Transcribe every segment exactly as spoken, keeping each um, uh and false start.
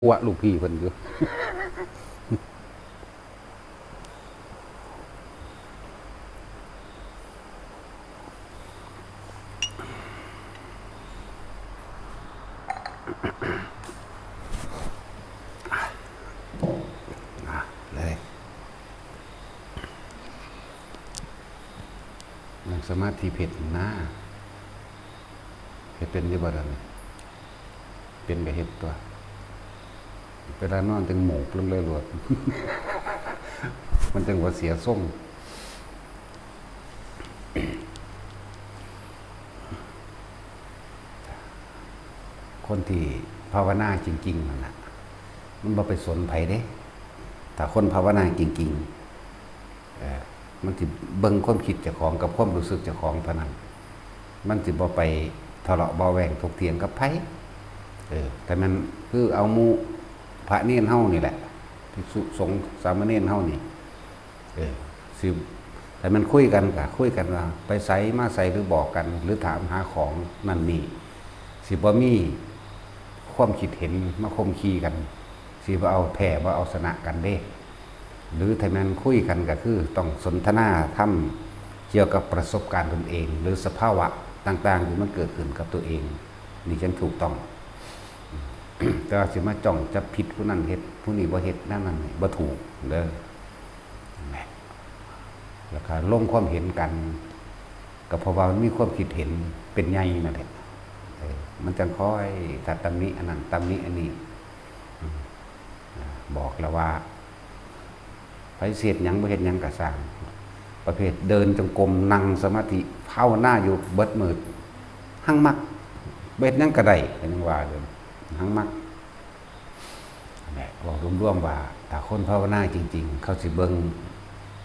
อัวลูกพี่เพิ่นอยู่ อ่ะ เลย นั่งสมาธิเฮ็ดนะ เฮ็ดเป็นอยู่บ่ล่ะนี่ เป็นก็เฮ็ดตัว เวลานอนจั่งหมูบลงเลยโลด มันจั่งบ่เสียทรง คนที่ภาวนาจริงๆ นั่นน่ะ มันบ่ไปสนไผเด้ ถ้าคนภาวนาจริงๆ เออ มันสิเบิ่งความคิดเจ้าของกับความรู้สึกเจ้าของเท่านั้น มันสิบ่ไปทะเลาะเบาะแว้งถกเถียงกับไผ เออ แต่มันคือเอาหมู่พระเณรเฮานี่แหละ ภิกษุสงฆ์สามเณรเฮานี่ เออ สิ แต่มันคุยกันก็คุยกันว่า ไปไสมาไส หรือบอกกัน หรือถามหาของนั่นนี่ สิบ่มีความคิดเห็นมาข่มขีกัน สิบ่เอาแพ้บ่เอาชนะกันเด้ หรือถ้าแม่นคุยกันก็คือต้องสนทนาธรรมเกี่ยวกับประสบการณ์ตนเอง หรือสภาวะต่างๆ ที่มันเกิดขึ้นกับตัวเอง นี่จั่งถูกต้อง แต่ว่าสิมาจ้องจับผิดผู้นั้นเฮ็ด ผู้นี้บ่เฮ็ด นั่นนั่นนี่บ่ถูกเด้อ นั่นแหละ แล้วก็ลงความเห็นกัน ก็เพราะว่ามันมีความคิดเห็นเป็นใหญ่นั่นแหละ เออ มันจั่งค่อยถ้าตำหนิอันนั้น ตำหนิอันนี้ อืม อ่า บอกแล้วว่า ไผสิเฮ็ดหยังบ่เฮ็ดหยังก็ซ่าง ประเภทเดินจงกรม นั่งสมาธิ ภาวนาอยู่เบิดมื้อ หังมัก บ่เฮ็ดหยังก็ได้ ก็ยังว่าอยู่ หังมัก นั่นแหละ เว้ารวมๆ ว่า ถ้าคนภาวนาจริงๆ เขาสิเบิ่ง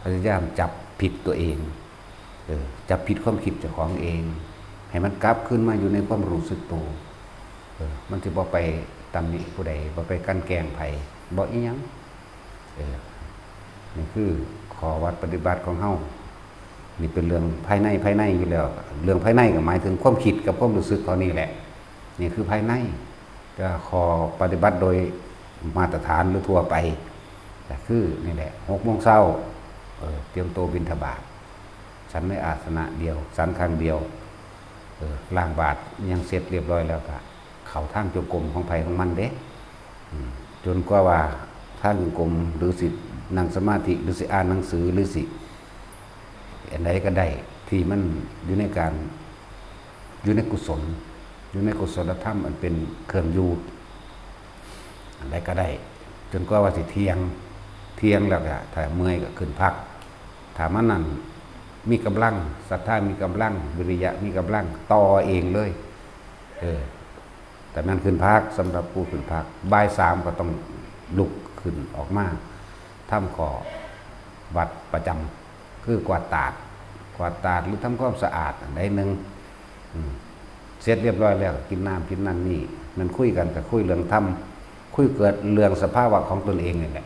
พยายามจับผิดตัวเอง เออ จับผิดความคิดเจ้าของเอง ให้มันกลับคืนมาอยู่ในความรู้สึกตัว เออ มันสิบ่ไปตำหนิผู้ใด บ่ไปกลั่นแกล้งไผ บ่อิหยัง เออ นี่คือข้อวัดปฏิบัติของเฮา นี่เป็นเรื่องภายใน ภายในอยู่แล้ว เรื่องภายในก็หมายถึงความคิดกับความรู้สึกเขานี่แหละ นี่คือภายใน ก็ข้อปฏิบัติโดยมาตรฐานหรือทั่วไป ก็คือนี่แหละ หกโมงเช้า เออ เตรียมตัวบิณฑบาต ฉันในอาสนะเดียว ฉันครั้งเดียว เออ ล้างบาตรยังเสร็จเรียบร้อยแล้วก็ เข้าทางจงกรมของไผของมันเด้ อืม จนกว่าว่าทางจงกรม หรือสินั่งสมาธิ หรือสิอ่านหนังสือ หรือสิอันใดก็ได้ ที่มันอยู่ในการ อยู่ในกุศล อยู่ในกุศลธรรมอันเป็นเครื่องอยู่ อันใดก็ได้ จนกว่าว่าสิเที่ยง เที่ยงแล้วก็ถ้าเมื่อยก็ขึ้นพัก ถ้ามันนั่นมีกำลัง ศรัทธามีกำลัง วิริยะมีกำลัง ต่อเองเลย เออ แต่แม่นขึ้นพัก สำหรับผู้ขึ้นพัก บ่ายสามก็ต้องลุกขึ้นออกมาทำข้อวัดประจำ คือกวาดตาด กวาดตาดหรือทำความสะอาดอันใดหนึ่ง อืม เสร็จเรียบร้อยแล้ว กินน้ำกินนั่นนี่ มันคุยกันก็คุยเรื่องธรรม คุยเกิดเรื่องสภาวะของตนเองนี่แหละ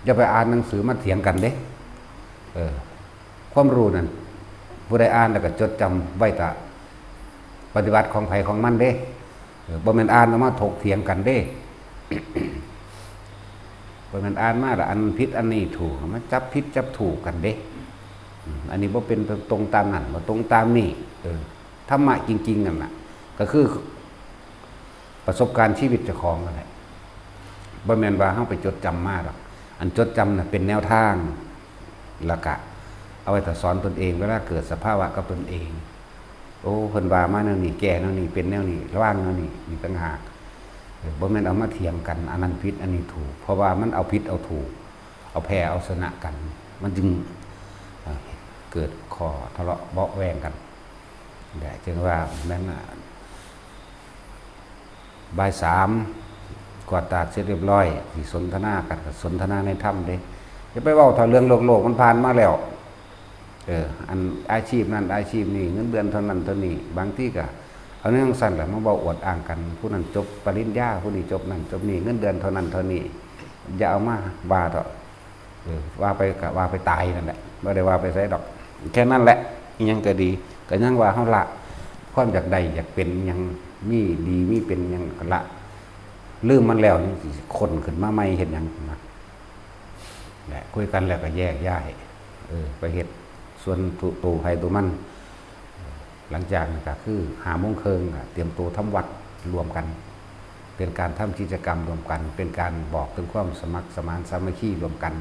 อย่าไปอ่านหนังสือมาเถียงกันเด้ เออ ความรู้นั่น ผู้ใดอ่านแล้วก็จดจำไว้ตะปฏิบัติของไผของมันเด้ เออ บ่แม่นอ่านแล้วมาถกเถียงกันเด้ บ่แม่นอ่านมาแล้วอันผิดอันนี้ถูก มาจับผิดจับถูกกันเด้ อืม อันนี้บ่เป็นตรงตามนั้น บ่ตรงตามนี้ เออ ธรรมะจริงๆ นั่นน่ะ ก็คือประสบการณ์ชีวิตเจ้าของนั่นแหละ บ่แม่นว่าเฮาไปจดจำมาดอก อันจดจำน่ะเป็นแนวทาง แล้วก็เอาไว้ถ้าสอนตนเอง เวลาเกิดสภาวะกับตนเอง โอ้ เพิ่นว่ามาแนวนี้ แก้แนวนี้ เป็นแนวนี้ ระวังแนวนี้ นี่ต่างหาก เออ บ่แม่นเอามาเถียงกัน อันนั้นผิด อันนี้ถูก เพราะว่ามันเอาผิดเอาถูก เอาแพ้เอาชนะกัน มันจึง เอ่อ เกิดข้อทะเลาะเบาะแว้งกัน แหละ จึงว่าแม่น อ่า บ่ายสาม กวาดตาดเสร็จเรียบร้อย สิสนทนากันก็สนทนาในธรรมเด้ อย่าไปเว้าถ้าเรื่องโลกๆ มันผ่านมาแล้ว เออ อันอาชีพนั้นอาชีพนี้ เงินเดือนเท่านั้นเท่านี้ บางทีก็เอาเรื่องสั้นแหละมาเว้าอวดอ้างกัน ผู้นั้นจบปริญญา ผู้นี้จบนั่นจบนี่ เงินเดือนเท่านั้นเท่านี้ อย่าเอามาว่าเถาะ เออ ว่าไปก็ว่าไปตายนั่นแหละ บ่ได้ว่าไปไสดอก แค่นั้นแหละ อิหยังก็ดี ก็ยังว่าเฮาละความอยากได้อยากเป็น ยังมีดีมีเป็น ยังก็ละ ลืมมันแล้วยังสิค้นขึ้นมาใหม่เฮ็ดหยังนะ และคุยกันแล้วก็แยกย้าย เออ ไปเฮ็ดส่วนตัวไผตัวมัน หลังจากนั้นก็คือห้าโมงครึ่งก็เตรียมตัวทำวัดร่วมกัน เป็นการทำกิจกรรมร่วมกัน เป็นการบอกถึงความสมัครสมานสามัคคีร่วมกัน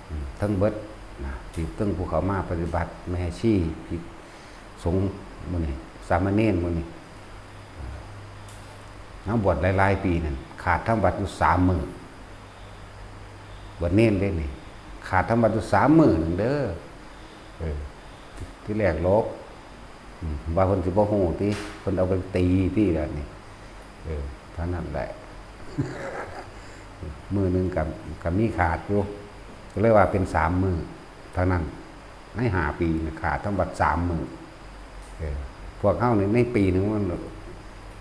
อืม ทั้งเบิดนะ ที่ทั้งผู้เข้ามาปฏิบัติ แม่ชี ภิกษุสงฆ์หมู่นี้ สามเณรหมู่นี้ เฮาบวชหลายๆปีนั่น ขาดทำวัดอยู่สามมื้อ บวชเณรเด้นี่ ขาดทำวัดอยู่สามมื้อหนึ่งเด้อ เออ ที่แรกหลบ อืม ว่าเพิ่นสิบ่ฮู้ติ เพิ่นเอาไปตีติล่ะนี่ เออ เท่านั้นแหละ มื้อหนึ่งก็ ก็มีขาดอยู่ ก็เลยว่าเป็นสามมื้อเท่านั้น ในห้าปีนี่ขาดทำวัดสามมื้อ เออ พวกเฮานี่ในปีหนึ่งมัน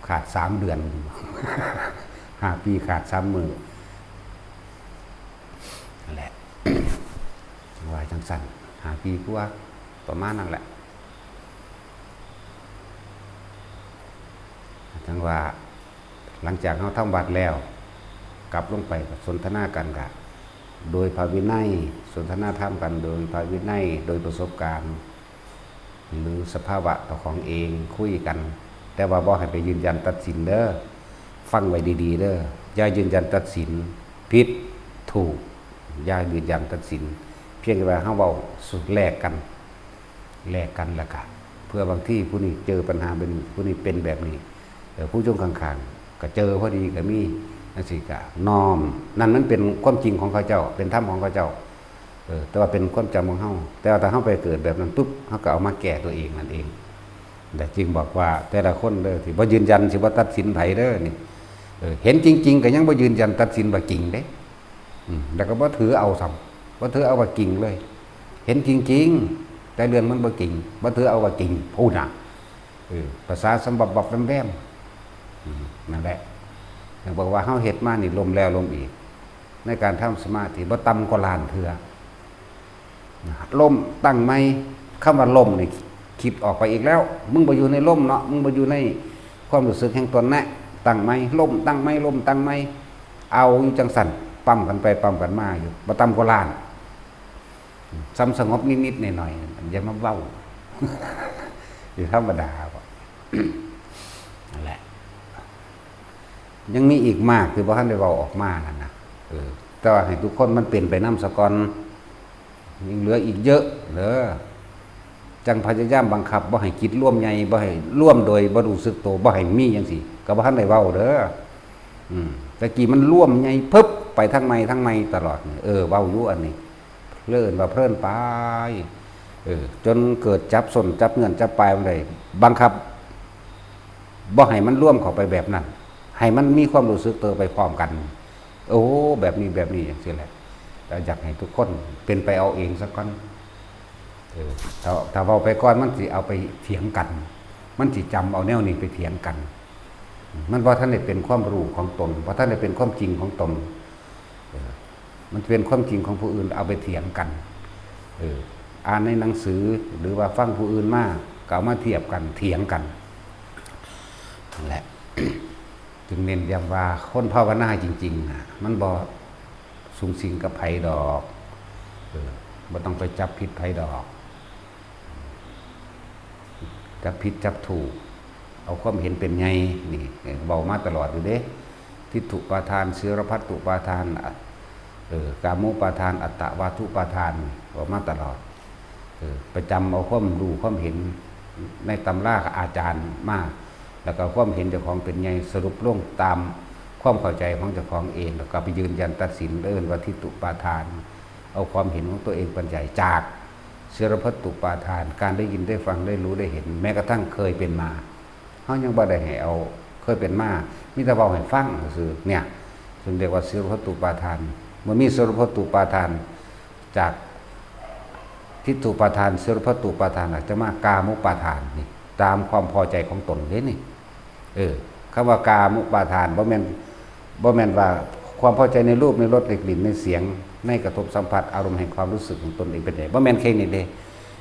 ขาดสามเดือน ห้าปีขาดสามมื้อ นั่นแหละ ว่าจังซั่น ห้าปีกว่า ประมาณนั้นแหละ จังว่า หลังจากเฮาทำวัดแล้ว กลับลงไปก็สนทนากันกะ โดยพระวินัย สนทนาธรรมกันโดยพระวินัย โดยประสบการณ์ หรือสภาวะตัวของเองคุยกัน แต่ว่าบ่ให้ไปยืนยันตัดสินเด้อ ฟังไว้ดีๆเด้อ อย่ายืนยันตัดสิน ผิด ถูก อย่ายืนยันตัดสิน เพียงแต่ว่าเฮาเว้าแลกกัน แลกกันแล้วกะ เพื่อบางทีผู้นี้เจอปัญหาแบบนี้ ผู้นี้เป็นแบบนี้ เออ ผู้อยู่ข้างๆก็เจอพอดีก็มี จังซี้กะน้อม นั่นมันเป็นความจริงของเขาเจ้า เป็นธรรมของเขาเจ้า เออ แต่ว่าเป็นความจำของเฮา แต่ว่าถ้าเฮาไปเกิดแบบนั้นปุ๊บ เฮาก็เอามาแก้ตัวเองนั่นเอง แต่จึงบอกว่าแต่ละคนเด้อ ที่บ่ยืนยัน สิบ่ตัดสินไผเด้อนี่ เออ เห็นจริงๆก็ยังบ่ยืนยันตัดสินว่าจริงเด้ อืม แล้วก็บ่ถือเอาซ้ำ บ่ถือเอาว่าจริงเลย เห็นจริงๆ แต่เรื่องมันบ่จริง บ่ถือเอาว่าจริง พูดน่ะ เออ ภาษาสำบับบับแวมๆ อืม นั่นแหละ ถึงบอกว่าเฮาเฮ็ดมานี่ล้มแล้วล้มอีก ในการทำสมาธิบ่ต่ำกว่าล้านเทื่อ ล้มตั้งใหม่ คำว่าล้มนี่คิดออกไปอีกแล้ว มึงบ่อยู่ในล้มเนาะ มึงบ่อยู่ในความรู้สึกแห่งตนนะ ตั้งใหม่ ล้ม ตั้งใหม่ ล้ม ตั้งใหม่ เอาอยู่จังซั่น ปั๊มกันไปปั๊มกันมาอยู่ บ่ต่ำกว่าล้าน ซ้ำสงบนิดๆหน่อยๆ อย่ามาเว้า อยู่ธรรมดาบ่ นั่นแหละ ยังมีอีกมากที่บ่ทันได้เว้าออกมานั่นนะ เออ แต่ว่าให้ทุกคนมันเป็นไปนำซะก่อน ยังเหลืออีกเยอะเด้อ จั่งพยายามบังคับบ่ให้จิตรวมใหญ่ บ่ให้รวมโดยบ่รู้สึกตัว บ่ให้มีจังซี้ ก็บ่ทันได้เว้าเด้อ อืม แต่กี้มันรวมใหญ่ปึ๊บ ไปทางใหม่ทางใหม่ตลอดนี่ เออ เว้าอยู่อันนี้ เลินว่าเพลินไป เออ จนเกิดจับส้นจับเงื่อนจับปลายมันได้ บังคับ บ่ให้มันรวมเข้าไปแบบนั้น ให้มันมีความรู้สึกตัวไปพร้อมกัน โอ้ แบบนี้ แบบนี้ จังซี้แหละ แต่อยากให้ทุกคนเป็นไปเอาเองซะก่อน เออ ถ้า ถ้าเว้าไปก่อน มันสิเอาไปเถียงกัน มันสิจำเอาแนวนี้ไปเถียงกัน มันบ่ทันได้เป็นความรู้ของตน บ่ทันได้เป็นความจริงของตน เออ มันเป็นความจริงของผู้อื่น เอาไปเถียงกัน เออ อ่านในหนังสือ หรือว่าฟังผู้อื่นมา ก็เอามาเทียบกัน เถียงกัน นั่นแหละ จึงเน้นย้ำว่าคนภาวนาจริงๆน่ะ มันบ่สุงสิงกับไผดอก เออ บ่ต้องไปจับผิดไผดอก จับผิดจับถูก เอาความเห็นเป็นใหญ่ นี่ เออ เว้ามาตลอดอยู่เด้ ทิฏฐุปาทาน สีลพัตตุปาทาน อ่ะ เออ กามุปาทาน อัตตวาทุปาทาน เว้ามาตลอด เออ ไปจำเอาความรู้ความเห็นในตำราอาจารย์มา แล้วก็ความเห็นเจ้าของเป็นใหญ่ สรุปลงตามความเข้าใจของเจ้าของเอง แล้วก็ไปยืนยันตัดสิน เอิ้นว่าทิฏฐุปาทาน เอาความเห็นของตัวเองเป็นใหญ่ จากสีลพัตตุปาทาน การได้ยินได้ฟังได้รู้ได้เห็น แม้กระทั่งเคยเป็นมา เฮายังบ่ได้ให้เอาเคยเป็นมา มีแต่เว้าให้ฟังซื่อๆ เนี่ย ซึ่งเรียกว่าสีลพัตตุปาทาน เมื่อมีสีลพัตตุปาทาน จากทิฏฐุปาทาน สีลพัตตุปาทาน อาจจะมากามุปาทานนี่ ตามความพอใจของตนเด้นี่ เออ คำว่ากามุปาทาน บ่แม่น บ่แม่นว่าความพอใจในรูป ในรส ในกลิ่น ในเสียง ในกระทบสัมผัส อารมณ์แห่งความรู้สึกของตนเองเป็นใหญ่ บ่แม่นแค่นี้เด้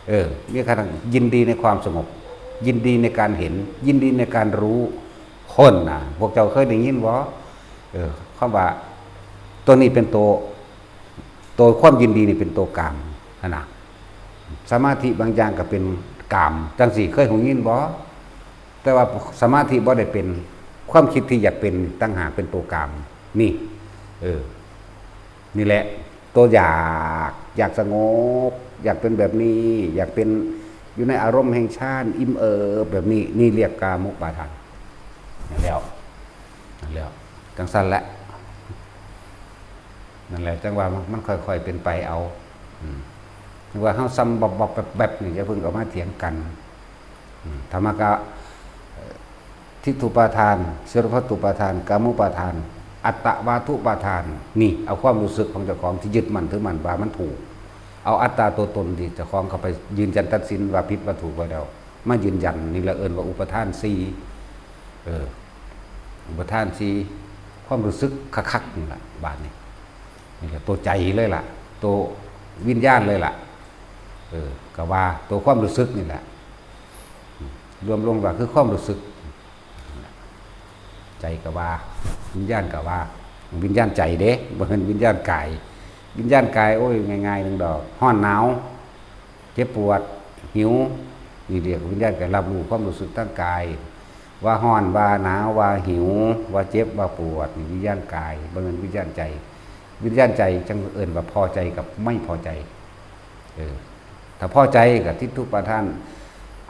เออ มีขนาดยินดีในความสงบ ยินดีในการเห็น ยินดีในการรู้ คนน่ะ พวกเจ้าเคยได้ยินบ่ เออ ความว่าตัวนี้เป็นตัว ตัวความยินดีนี่เป็นตัวกามหั้นนะ สมาธิบางอย่างก็เป็นกาม จังซี้เคยหูยินบ่? แต่ว่าสมาธิบ่ได้เป็น ความคิดที่อยากเป็นต่างหากเป็นตัวกาม นี่ เออ นี่แหละ ตัวอยาก อยากสงบ อยากเป็นแบบนี้ อยากเป็นอยู่ในอารมณ์แห่งฌาน อิ่มเอิบแบบนี้ นี่เรียกกามุปาทาน นั่นแล้ว นั่นแล้ว จังซั่นแหละ นั่นแหละ จังว่ามัน มันค่อยๆเป็นไปเอา อืม จังว่าเฮาซ้ำบอบๆแบๆนี่ อย่าเพิ่งเอามาเถียงกัน อืม ธรรมะก็ เอ่อ ทิฏฐุปาทาน เสรพัตตุปาทาน กามุปาทาน อัตตวาทุปาทาน นี่ เอาความรู้สึกของเจ้าของที่ยึดมั่นถือมั่นว่ามันถูก เอาอัตตาตัวตนที่เจ้าของเข้าไปยืนยันตัดสินว่าผิดว่าถูกไว้แล้ว มายืนยัน นี่แหละเอิ้นว่าอุปาทานสี่ เออ อุปาทานสี่ ความรู้สึกคักๆนี่แหละ บาดนี้ นี่แหละตัวใจเลยล่ะ ตัววิญญาณเลยล่ะ เออ ก็ว่าตัวความรู้สึกนี่แหละ รวมลงว่าคือความรู้สึก ใจก็ว่า วิญญาณก็ว่า วิญญาณใจเด้ บ่แม่นวิญญาณกาย วิญญาณกาย โอ้ย ง่ายๆหนึ่งดอก ร้อนหนาว เจ็บปวด หิว นี่เรียกวิญญาณกาย รับรู้ความรู้สึกทางกาย ว่าร้อน ว่าหนาว ว่าหิว ว่าเจ็บ ว่าปวด นี่วิญญาณกาย บ่แม่นวิญญาณใจ วิญญาณใจจั่งเอิ้นว่าพอใจกับไม่พอใจ เออ ถ้าพอใจก็ทิฏฐุปาทาน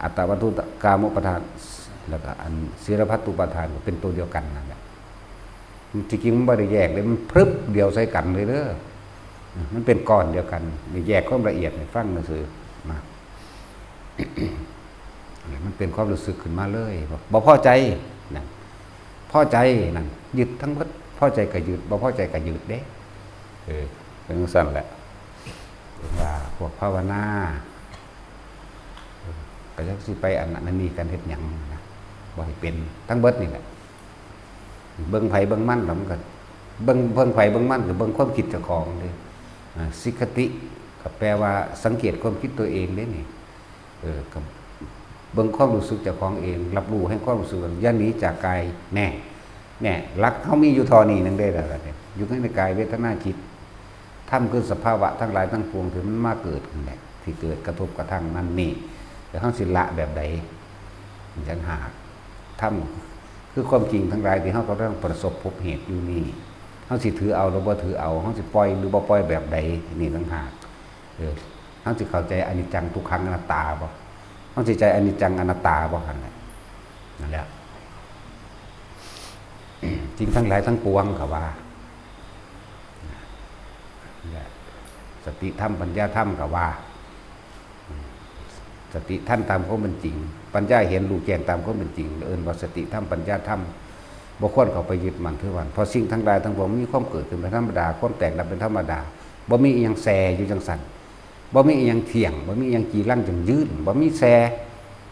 อัตตวาทุกามุปาทาน แล้วก็อันเสรพัตตุปาทานก็เป็นตัวเดียวกันนั่นแหละ ที่จริงมันบ่ได้แยกเลย มันพรึบเดียวใส่กันเลยเด้อ มันเป็นก้อนเดียวกัน นี่แยกความละเอียดให้ฟังซื่อๆนะ มันเป็นความรู้สึกขึ้นมาเลย บ่ บ่พอใจนั่น พอใจนั่น ยึดทั้งหมด พอใจก็ยึด บ่พอใจก็ยึดเด้ เออ เป็นจั่งซั่นแหละ ว่าพวกภาวนา เออ ก็จักสิไปอันนั้นอันนี้กันเฮ็ดหยังนะ บ่ให้เป็น ทั้งเบิดนี่แหละ เบิ่งไผเบิ่งมันแล้วมันก็ เบิ่ง เบิ่งไผเบิ่งมันก็เบิ่งความคิดเจ้าของเด้ อ่า สิกขติ ก็แปลว่าสังเกตความคิดตัวเองเด้นี่ เออ ก็เบิ่งความรู้สึกเจ้าของเอง รับรู้ให้ความรู้สึก อย่าหนีจากกาย แน่ แน่ หลักเฮามีอยู่เท่านี้หนึ่งเด้ล่ะเนี่ย อยู่ในกาย เวทนา จิต ธรรมคือสภาวะทั้งหลายทั้งปวงที่มันมาเกิดนั่นแหละ ที่เกิดกระทบกระทั่งนั่นนี่ แต่เฮาสิละแบบใด จั่งหาก ธรรมคือความจริงทั้งหลายที่เฮากำลังประสบพบเหตุอยู่นี่ เฮาสิถือเอาหรือบ่ถือเอา เฮาสิปล่อยหรือบ่ปล่อยแบบใด นี่ต่างหาก เออ เฮาสิเข้าใจอนิจจังทุกขังอนัตตาบ่ เฮาสิใจอนิจจังอนัตตาบ่ หั่นแหละ นั่นแหละ สิ่งทั้งหลายทั้งปวงก็ว่า และสติธรรมปัญญาธรรมก็ว่า สติทันตามความเป็นจริง ปัญญาเห็นรู้แจ้งตามความเป็นจริง เอิ้นว่าสติธรรมปัญญาธรรม บ่ควรเข้าไปยึดมั่นถือมั่น เพราะสิ่งทั้งหลายทั้งปวงมีความเกิดขึ้นเป็นธรรมดา ความแตกดับเป็นธรรมดา บ่มีอิหยังแซ่อยู่จั่งซั้น บ่มีอิหยังเที่ยง บ่มีอิหยังจีรังยั่งยืน บ่มีแซ่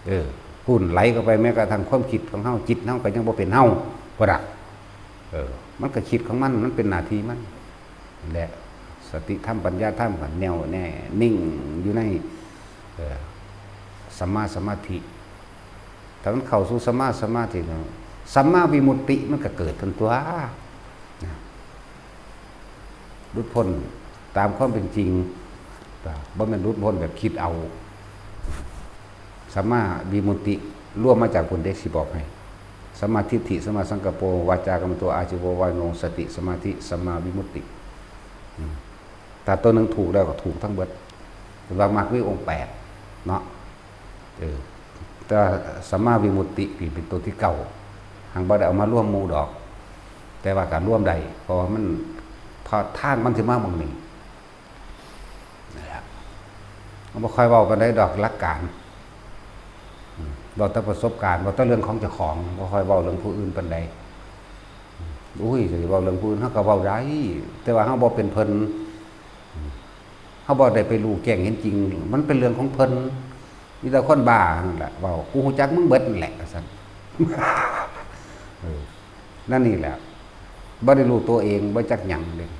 เออ พู้นไหลเข้าไป แม้กระทั่งความคิดของเฮา จิตเฮาก็ยังบ่เป็นเฮา พุ้นน่ะ เออ มันก็คิดของมัน มันเป็นหน้าที่มัน และสติธรรมปัญญาธรรมก็แน่วแน่นิ่งอยู่ใน เอ่อ สัมมาสมาธิ ถ้ามันเข้าสู่สัมมาสมาธิแล้ว สัมมาวิมุตติมันก็เกิดทันตัว นะ หลุดพ้นตามความเป็นจริง บ่แม่นหลุดพ้นแบบคิดเอา สัมมาวิมุตติรวมมาจากพุ้นเด้ สิบอกให้ สัมมาทิฏฐิ สัมมาสังกัปโป วาจากัมมันโต อาชีวะวาโน สติ สมาธิ สัมมาวิมุตติ อืม ถ้าตัวหนึ่งถูกแล้วก็ถูกทั้งเบิด เพิ่นว่ามรรคมีองค์แปดเนาะ เออ แต่สัมมาวิมุตตินี่เป็นตัวที่เก้า หังบ่ได้เอามารวมหมู่ดอก แต่ว่าก็รวมได้ เพราะว่ามัน เพราะทางมันสิมาหม่องนี้ นั่นแหละ มันบ่ค่อยเว้าปานใดดอกหลักการ อืม เว้าแต่ประสบการณ์ เว้าแต่เรื่องของเจ้าของ บ่ค่อยเว้าเรื่องผู้อื่นปานใด อืม อุ้ย สิเว้าเรื่องผู้อื่น เฮาก็เว้าได้ แต่ว่าเฮาบ่เป็นเพิ่น อืม เฮาบ่ได้ไปรู้แจ้งเห็นจริง มันเป็นเรื่องของเพิ่น มีแต่คนบ้านั่นแหละเว้า กูฮู้จักมึงเบิดนั่นแหละ ว่าซั่น เออ นั่นนี่แหละ บ่ได้รู้ตัวเอง บ่จักหยังเลย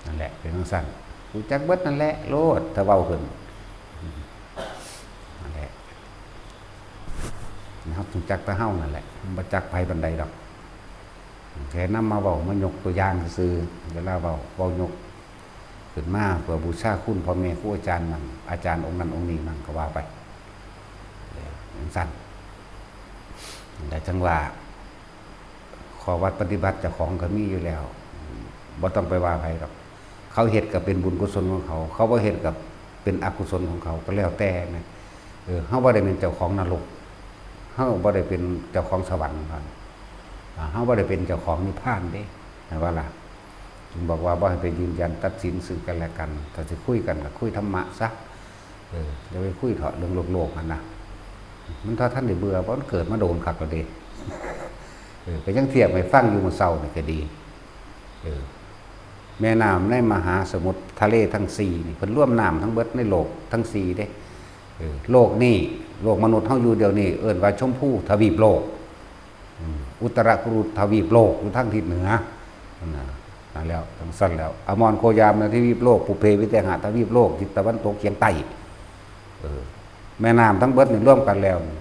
นั่นแหละ เป็นจั่งซั้น ฮู้จักเบิดนั่นแหละ โลด ถ้าเว้าขึ้น นั่นแหละ เฮาฮู้จักแต่เฮานั่นแหละ บ่จักไผปานใดดอก แค่นำมาเว้ามายกตัวอย่างซื่อๆ เวลาเว้า เว้ายกขึ้นมาเพื่อบูชาคุณพ่อแม่ครูอาจารย์มั่ง อาจารย์องค์นั้นองค์นี้มั่งก็ว่าไป เออ จั่งซั้น แต่จั่งว่า ข้อวัดปฏิบัติเจ้าของก็มีอยู่แล้ว บ่ต้องไปว่าไผดอก เขาเฮ็ดก็เป็นบุญกุศลของเขา เขาบ่เฮ็ดก็เป็นอกุศลของเขา ก็แล้วแต่นะ เออ เฮาบ่ได้เป็นเจ้าของนรก เฮาบ่ได้เป็นเจ้าของสวรรค์ครับ อ่า เฮาบ่ได้เป็นเจ้าของนิพพานเด้ เห็นบ่ล่ะ จึงบอกว่าบ่ให้ไปยืนยันตัดสินซึ่งกันและกัน ถ้าสิคุยกันก็คุยธรรมะซะ เออ อย่าไปคุยเถาะเรื่องโลกๆ หั่นนะ มันถ้าท่านได้เบื่อ เพราะมันเกิดมาโดนคักแล้วเด้ เออ ก็ยังเทียบให้ฟังอยู่มื้อเช้านี่ก็ดี เออ แม่น้ำในมหาสมุทรทะเลทั้งสี่นี่ เพิ่นรวมน้ำทั้งเบิดในโลกทั้งสี่เด้ เออ โลกนี้ โลกมนุษย์เฮาอยู่เดี๋ยวนี้ เอิ้นว่าชมพูทวีปโลก อืม อุตรกุรุทวีปโลก อยู่ทางทิศเหนือ นั่นน่ะ นั่นแล้ว จั่งซั้นแล้ว อมรโคยามนทวีปโลก ปุพเพวิเทหะทวีปโลก ทิศตะวันตกเฉียงใต้ เออ แม่น้ำทั้งเบิดนี่รวมกันแล้วนี่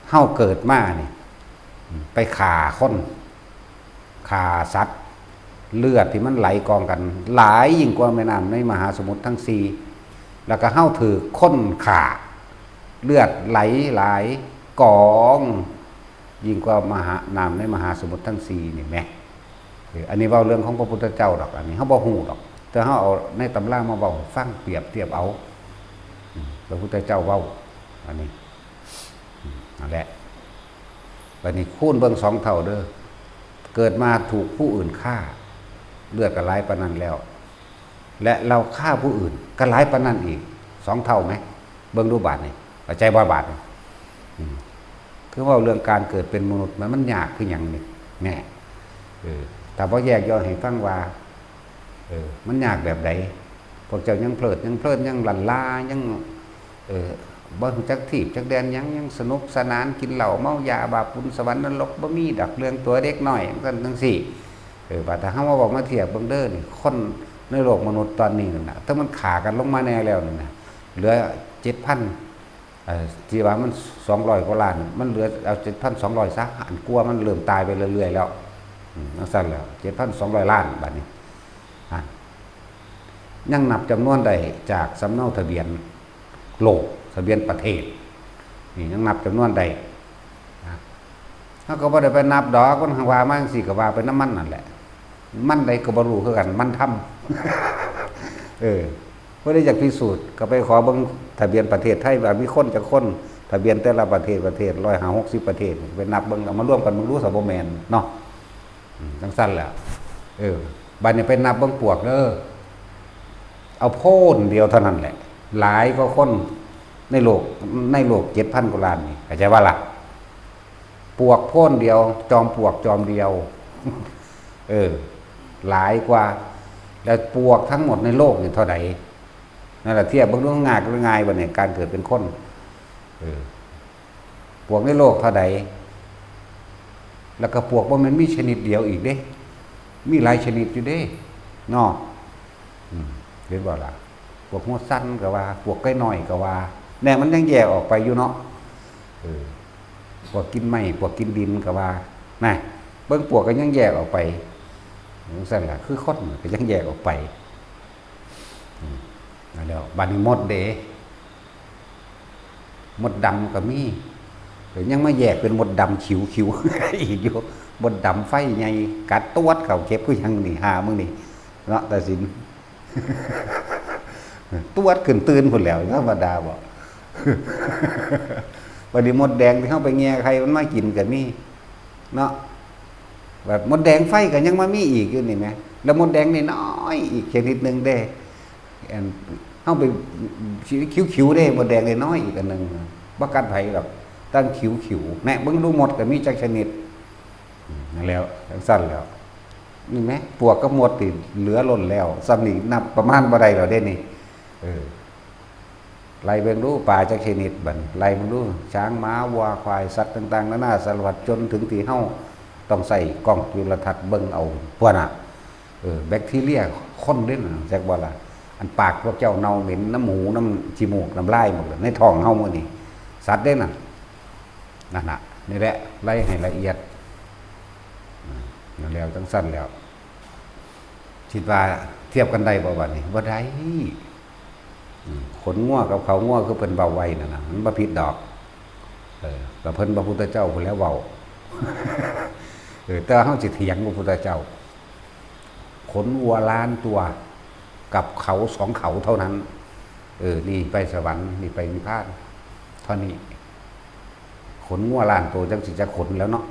เฮาเกิดมานี่ อืม ไปฆ่าคน ฆ่าสัตว์ เลือดที่มันไหลกองกัน หลายยิ่งกว่าแม่น้ำในมหาสมุทรทั้งสี่ แล้วก็เฮาถืกคนฆ่า เลือดไหลหลายกอง ยิ่งกว่ามหา น้ำในมหาสมุทรทั้งสี่นี่แหม เออ อันนี้เว้าเรื่องของพระพุทธเจ้าดอก อันนี้เฮาบ่ฮู้ดอก แต่เฮาเอาในตำรามาเว้าให้ฟัง เปรียบเทียบเอา อืม พระพุทธเจ้าเว้า อันนี้ อืม นั่นแหละ บัดนี้คูณเบิ่งสองเท่าเด้อ เกิดมาถูกผู้อื่นฆ่า เลือดก็ไหลปานนั้นแล้ว และเราฆ่าผู้อื่นก็ไหลปานนั้นอีก สองเท่าไหม เบิ่งดูบาดนี่ เข้าใจบ่บาดนี่ อืม คือเว้าเรื่องการเกิดเป็นมนุษย์มัน มันยากคือหยังนี่ แน่ เออ ถ้าบ่แยกย่อยให้ฟังว่า เออ มันยากแบบใด พวกเจ้ายังเพลิดยังเพลิน ยังหลั่นล้า ยัง เออ บ่รู้จักทีบจักแดนหยัง ยังสนุกสนาน กินเหล้าเมายา บาปบุญสวรรค์นรก บ่มีดอก เรื่องตัวเด็กน้อย จั่งซั้นจั่งซี้ เออ บาดถ้าเฮามาเว้ามาเทียบเบิ่งเด้อนี่ คนในโลกมนุษย์ตอนนี้นั่นน่ะ ถ้ามันฆ่ากันลงมาแน่แล้วนั่นน่ะ เหลือเจ็ดพัน เอ่อ ที่ว่ามันสองร้อยกว่าล้าน มันเหลือเอาเจ็ดพันสองร้อยซะ อันกลัวมันเริ่มตายไปเรื่อยๆแล้ว อืม จั่งซั้นแล้ว เจ็ดพันสองร้อยล้าน บาดนี้ อ่ะ ยังนับจำนวนได้จากสำเนาทะเบียนโลก ทะเบียนประเทศ นี่ยังนับจำนวนได้ นะ เฮาก็บ่ได้ไปนับดอก มันว่ามาจั่งซี้ก็ว่าไปนำมันนั่นแหละ มันใดก็บ่รู้คือกัน มันธรรม เออ บ่ได้อยากพิสูจน์ ก็ไปขอเบิ่งทะเบียนประเทศไทยว่ามีคนจักคน ทะเบียนแต่ละประเทศ ประเทศร้อยห้าหกสิบประเทศ ไปนับเบิ่ง เอามารวมกันเบิ่งดู ซะบ่แม่นเนาะ อืม จั่งซั้นแหละ เออ บัดนี้ไปนับเบิ่งปวกเด้อ เอาโพนเดียวเท่านั้นแหละ หลายกว่าคนในโลก ในโลกเจ็ดพันกว่าล้านนี่ เข้าใจบ่ล่ะ ปวกโพนเดียว จอมปลวกจอมเดียว เออ หลายกว่า แล้วปวกทั้งหมดในโลกนี่เท่าใด นั่นล่ะ เทียบเบิ่งดู ง่ายหรือง่ายบ่เนี่ย การเกิดเป็นคน เออ ปวกในโลกเท่าใด แล้วก็ปวกบ่แม่นมีชนิดเดียวอีกเด้ มีหลายชนิดอยู่เด้ เนาะ อืม เห็นบ่ล่ะ ปวกหัวสั้นก็ว่า ปวกไก่น้อยก็ว่า แน่ มันยังแยกออกไปอยู่เนาะ เออ ปวกกินไม้ ปวกกินดินก็ว่า นะ เบิ่งปวกก็ยังแยกออกไป จั่งซั้นล่ะ คือคนก็ยังแยกออกไป อืม นั่นแหล้ว บัดนี้มดเด้ มดดำก็มี เดี๋ยวยังมาแยกเป็นมดดำขิวๆ อีกอยู่ มดดำไฟใหญ่ กัดตวดเข้าเก็บคือหยังนี่ หามึงนี่ เนาะ ตาสิน ตวดขึ้นตื่นพุ้นแหล้ว ธรรมดาบ่ บัดนี้มดแดงที่เฮาไปแย่ไข่มันมากินก็มี เนาะ แบบมดแดงไฟก็ยังมามีอีกอยู่นี่แหม แล้วมดแดงน้อยๆ อีกชนิดหนึ่งเด้ อัน เฮาไป ขิวๆ เด้ มดแดงน้อยๆ อีกอันหนึ่ง บ่กัดไผดอก ตั้งขิวๆ แน่ เบิ่งดูมดก็มีจักชนิด อืม นั่นแหล้ว จั่งซั้นแหล้ว นี่แหม ปวกกับมดนี่เหลือล้นแล้ว ส่ำนี่นับประมาณบ่ได้แล้วเด้นี่ เออ ไล่เบิ่งดูปลาจักชนิดบัดนี้ ไล่เบิ่งดู ช้าง ม้า วัว ควาย สัตว์ต่างๆ นานาสารพัด จนถึงที่เฮาต้องใช้กล้องจุลทรรศน์เบิ่งเอา พวกน่ะ เออ แบคทีเรียคนเด้น่ะ จักบ่ล่ะ อันปากพวกเจ้าเน่าเหม็น น้ำหู น้ำขี้มูก น้ำลายหมดเลย ในท้องเฮามื้อนี้ สัตว์เด้น่ะ นั่นน่ะ นี่แหละ ไล่ให้ละเอียด นั่นแล้วจังซั่นแล้ว คิดว่าเทียบกันได้บ่บัดนี้? บ่ได้ อืม ขนงัวกับเขางัว คือเพิ่นเว้าไว้นั่นน่ะ มันบ่ผิดดอก เออ ก็เพิ่นพระพุทธเจ้าพู้นแหล้วเว้า เออ แต่ว่าเฮาสิเถียงพระพุทธเจ้า ขนวัวล้านตัว กับเขาสองเขาเท่านั้น เออ นี่ไปสวรรค์ นี่ไปนิพพาน เท่านี้ ขนงัวล้านตัวจั่งสิจักขนแล้วเนาะ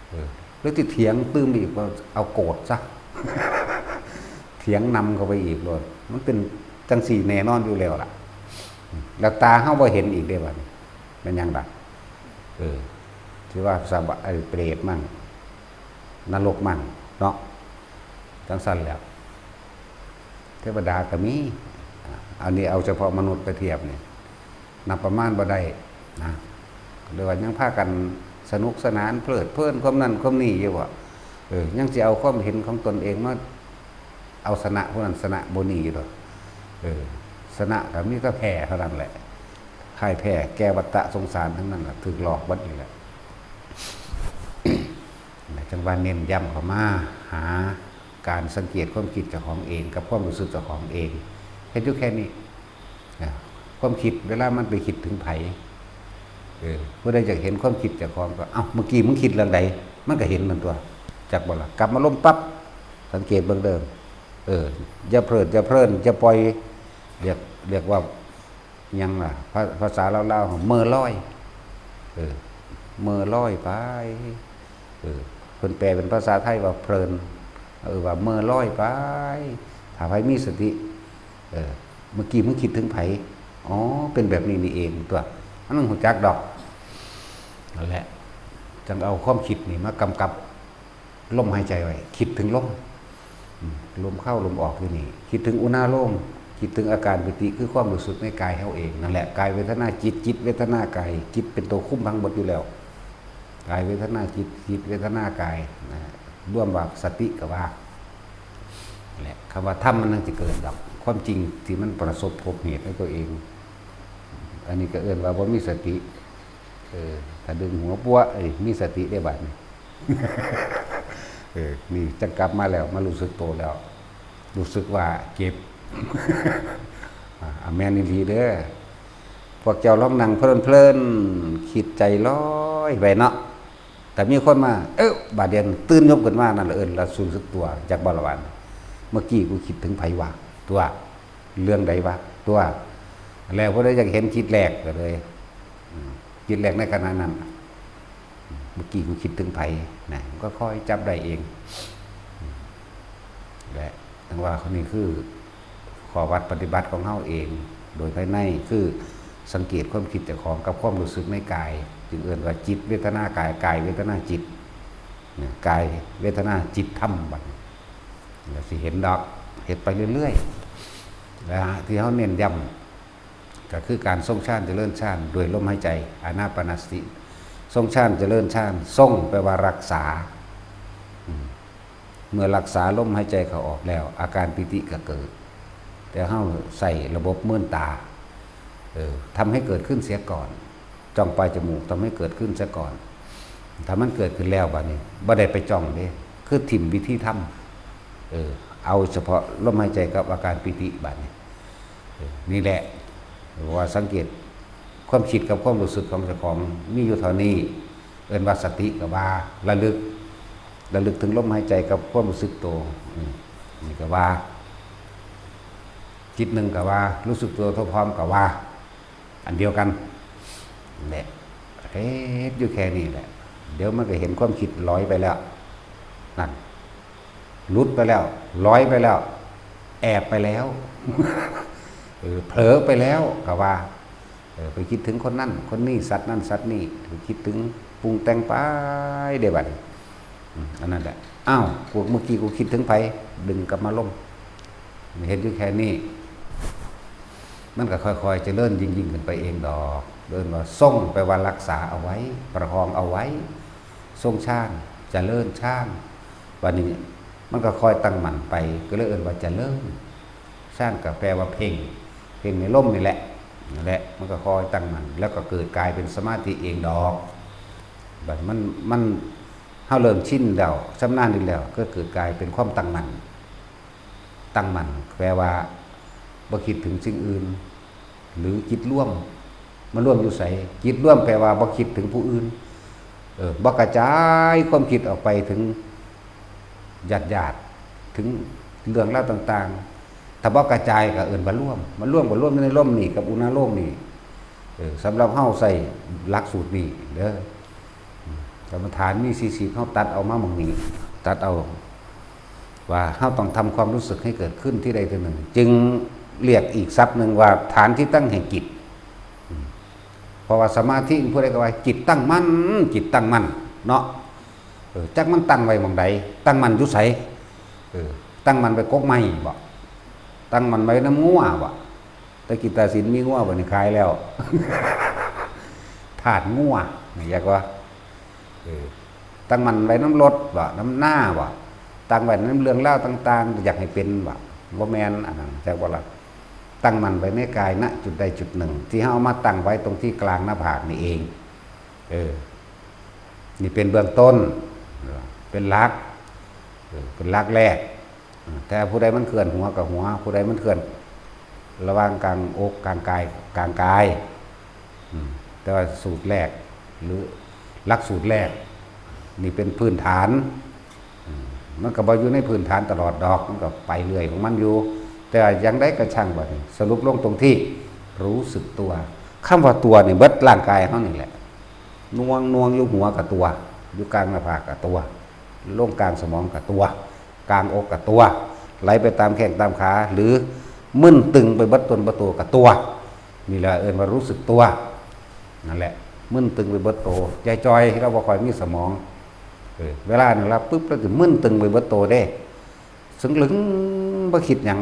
เออ หรือสิเถียงตื่มอีก ว่าเอาโกรธซะ เถียงนำเข้าไปอีกโลด มันเป็นจั่งซี้แน่นอนอยู่แล้วล่ะ แล้วตาเฮาบ่เห็นอีกเด้บัดนี้ แม่นหยังล่ะ? เออ ที่ว่าสบะ-, ไอ้เปรตมั่ง นรกมั่งเนาะ จั่งซั่นแหล้ว เทวดาก็มี อ่า อันนี้เอาเฉพาะมนุษย์ไปเทียบนี่ นับประมาณบ่ได้นะ เรียกว่ายังพากันสนุกสนานเพลิดเพลินความนั่นความนี่อยู่อะ เออ ยังสิเอาความเห็นของตนเองมาเอาชนะผู้นั้นชนะผู้นี้อยู่ดอก เออ ชนะก็มีแต่แพ้เท่านั้นแหละ พ่ายแพ้แก่วัฏสงสารทั้งนั้นน่ะ ถูกหลอกเบิดนี่แหละ จั่งว่าเน้นย้ำเข้ามาหาการสังเกตความคิดเจ้าของเองกับความรู้สึกเจ้าของเอง เฮ็ดอยู่แค่นี้ นะ ความคิดเวลามันไปคิดถึงไผ เออ ผู้ใดอยากเห็นความคิดเจ้าของก็ เอ้า เมื่อกี้มึงคิดเรื่องใด มันก็เห็นมันตั๊ว จักบ่ล่ะ กลับมาลมปั๊บ สังเกตเบิ่งเด้อ เออ อย่าเพลิด อย่าเพลิน อย่าปล่อย เรียก เรียกว่า หยังล่ะ ภา-, ภาษาลาวๆ เม่อลอย เออ เม่อลอยไป เออ เพิ่นแปลเป็นภาษาไทยว่าเพลิน เออ ว่าเม่อลอยไป ถ้าไผมีสติ เออ เมื่อกี้มึงคิดถึงไผ อ๋อ เป็นแบบนี้นี่เองตั๊ว มันต้องรู้จักดอก นั่นแหละ จั่งเอาความคิดนี่มากำกับ ลมหายใจไว้ คิดถึงลม อืม ลมเข้าลมออกอยู่นี่ คิดถึงอุณาโลม คิดถึงอาการปีติ คือความรู้สึกในกายเฮาเอง นั่นแหละ กายเวทนาจิต จิตเวทนากาย จิตเป็นตัวคุมทั้งหมดอยู่แล้ว กายเวทนาจิต จิตเวทนากาย นะ รวมว่าสติก็ว่า นั่นแหละ คำว่าธรรมมันจั่งสิเกิดดอก ความจริงที่มันประสบพบเหตุในตัวเอง อันนี้ก็เอิ้นว่าบ่มีสติ เออ ถ้าดึงหัวปัว เอ้ย มีสติได้บัดนี้ เออ นี่จั่งกลับมาแล้ว มารู้สึกตัวแล้ว รู้สึกว่าเจ็บ อ่า แม่นอีหลีเด้อ พวกเจ้าลองนั่งเพลินๆ คิดใจลอยไปเนาะ แต่มีคนมา เอ้อ บาดเดียวตื่นยบขึ้นมา นั่นล่ะเอิ้นว่ารู้สึกตัว จักบ่ล่ะหวา เมื่อกี้กูคิดถึงไผวะ ตั๊ว เรื่องใดวะ ตั๊ว แล้วผู้ใดอยากเห็นจิตแลกก็เลย อืม จิตแลกในขณะนั้น เมื่อกี้กูคิดถึงไผนะ มันก็ค่อยจับได้เอง และจั่งว่านี่คือข้อวัดปฏิบัติของเฮาเอง โดยภายในคือสังเกตความคิดเจ้าของกับความรู้สึกในกาย จึงเอิ้นว่าจิตเวทนากาย กายเวทนาจิต นะ กายเวทนาจิตธรรมบัดนี้ แล้วสิเห็นดอก เฮ็ดไปเรื่อยๆ และที่เฮาเน้นย้ำ ก็คือการทรงฌานเจริญฌานด้วยลมหายใจ อานาปานสติ ทรงฌานเจริญฌาน ทรงแปลว่ารักษา อืม เมื่อรักษาลมหายใจเข้าออกแล้ว อาการปีติก็เกิด แต่เฮาใช้ระบบเมินตา เออ ทำให้เกิดขึ้นเสียก่อน จ้องปลายจมูก ทำให้เกิดขึ้นเสียก่อน ถ้ามันเกิดขึ้นแล้วบัดนี้ บ่ได้ไปจ้องเด้ คือถิ่มวิธีทำ เออ เอาเฉพาะลมหายใจกับอาการปีติบัดนี้ เออ นี่แหละ ว่าสังเกตความคิดกับความรู้สึกของเจ้าของมีอยู่เท่านี้ เอิ้นว่าสติก็ว่า ระลึก ระลึกถึงลมหายใจกับความรู้สึกตัว อืม นี่ก็ว่า จิตหนึ่งก็ว่า รู้สึกตัวทั่วพร้อมก็ว่า อันเดียวกันแหละ เฮ็ดอยู่แค่นี้แหละ เดี๋ยวมันก็เห็นความคิดลอยไปแล้ว นั่น หลุดไปแล้ว ลอยไปแล้ว แอบไปแล้ว เออ เผลอไปแล้วก็ว่า เออ ไปคิดถึงคนนั้นคนนี้ สัตว์นั้นสัตว์นี้ ไปคิดถึงปรุงแต่งไปเด้บัดนี้ อืม อันนั้นแหละ อ้าว กู เมื่อกี้กูคิดถึงไผ ดึงกลับมาลม เฮ็ดอยู่แค่นี้ มันก็ค่อยๆเจริญยิ่งๆขึ้นไปเองดอก เอิ้นว่าทรงแปลว่ารักษาเอาไว้ ประคองเอาไว้ ทรงฌาน เจริญฌาน บัดนี้มันก็ค่อยตั้งมั่นไป ก็เลยเอิ้นว่าเจริญ ฌานก็แปลว่าเพ่ง เพ่งในลมนี่แหละ นั่นแหละ มันก็ค่อยตั้งมั่น แล้วก็เกิดกลายเป็นสมาธิเองดอก บัดมัน มัน เฮาเริ่มชินแล้ว ชำนาญอยู่แล้ว ก็เกิดกลายเป็นความตั้งมั่น ตั้งมั่น แปลว่า บ่คิดถึงสิ่งอื่น หรือจิตรวม มารวมอยู่ไส จิตรวมแปลว่าบ่คิดถึงผู้อื่น เออ บ่กระจายความคิดออกไปถึงญาติๆ ถึงเรื่องราวต่างๆ ถ้าบ่กระจายก็เอิ้นว่ารวม มารวมก็รวมอยู่ในลมนี่กับอุณาโลมนี่ เออ สำหรับเฮาใช้หลักสูตรนี่เด้อ กรรมฐานมีสี่สิบ เฮาตัดเอามาหม่องนี้ ตัดเอา ว่าเฮาต้องทำความรู้สึกให้เกิดขึ้นที่ใดที่หนึ่ง จึงเรียกอีกศัพท์หนึ่งว่าฐานที่ตั้งแห่งจิต อืม เพราะว่าสมาธิผู้ใดก็ว่าจิตตั้งมั่น จิตตั้งมั่น เนาะ เออ จักมันตั้งไว้หม่องใด ตั้งมั่นอยู่ไส เออ ตั้งมั่นไว้กกไม้บ่ ตั้งมั่นไว้นำงัวบ่ แต่กี้ตาสินมีงัวบ่นี่ขายแล้ว ธาตุงัว นี่อยากว่า เออ ตั้งมั่นไว้นำรถบ่ นำนาบ่ ตั้งไว้นำเรื่องราวต่างๆ อยากให้เป็นบ่ บ่แม่นอันนั้น จักบ่ล่ะ ตั้งมั่นไว้ในกาย ณ จุดใดจุดหนึ่ง ที่เฮาเอามาตั้งไว้ตรงที่กลางหน้าผากนี่เอง เออ นี่เป็นเบื้องต้น เป็นหลัก เออ เป็นหลักแรก แต่ผู้ใดมันเคลื่อนหัวกับหัว ผู้ใดมันเคลื่อนระหว่างกลางอกกลางกาย กลางกาย อืม แต่ว่าสูตรแรก หรือหลักสูตรแรก นี่เป็นพื้นฐาน อืม มันก็บ่อยู่ในพื้นฐานตลอดดอก มันก็ไปเรื่อยของมันอยู่ แต่ว่าอย่างใดก็ช่างบัดนี้ สรุปลงตรงที่รู้สึกตัว คำว่าตัวนี่เบิดร่างกายเฮานี่แหละ หน่วง หน่วงอยู่หัวก็ตัว อยู่กลางหน้าผากก็ตัว ลงกลางสมองก็ตัว กลางอกก็ตัว ไหลไปตามแข้งตามขา หรือมึนตึงไปเบิดตนเบิดตัวก็ตัว นี่แหละเอิ้นว่ารู้สึกตัว นั่นแหละ มึนตึงไปเบิดโต ยายจอย เราบ่ค่อยมีสมอง เออ เวลานั้นละปุ๊บ เราจะมึนตึงไปเบิดโตเด้ ซึ่งลึงบ่คิดหยัง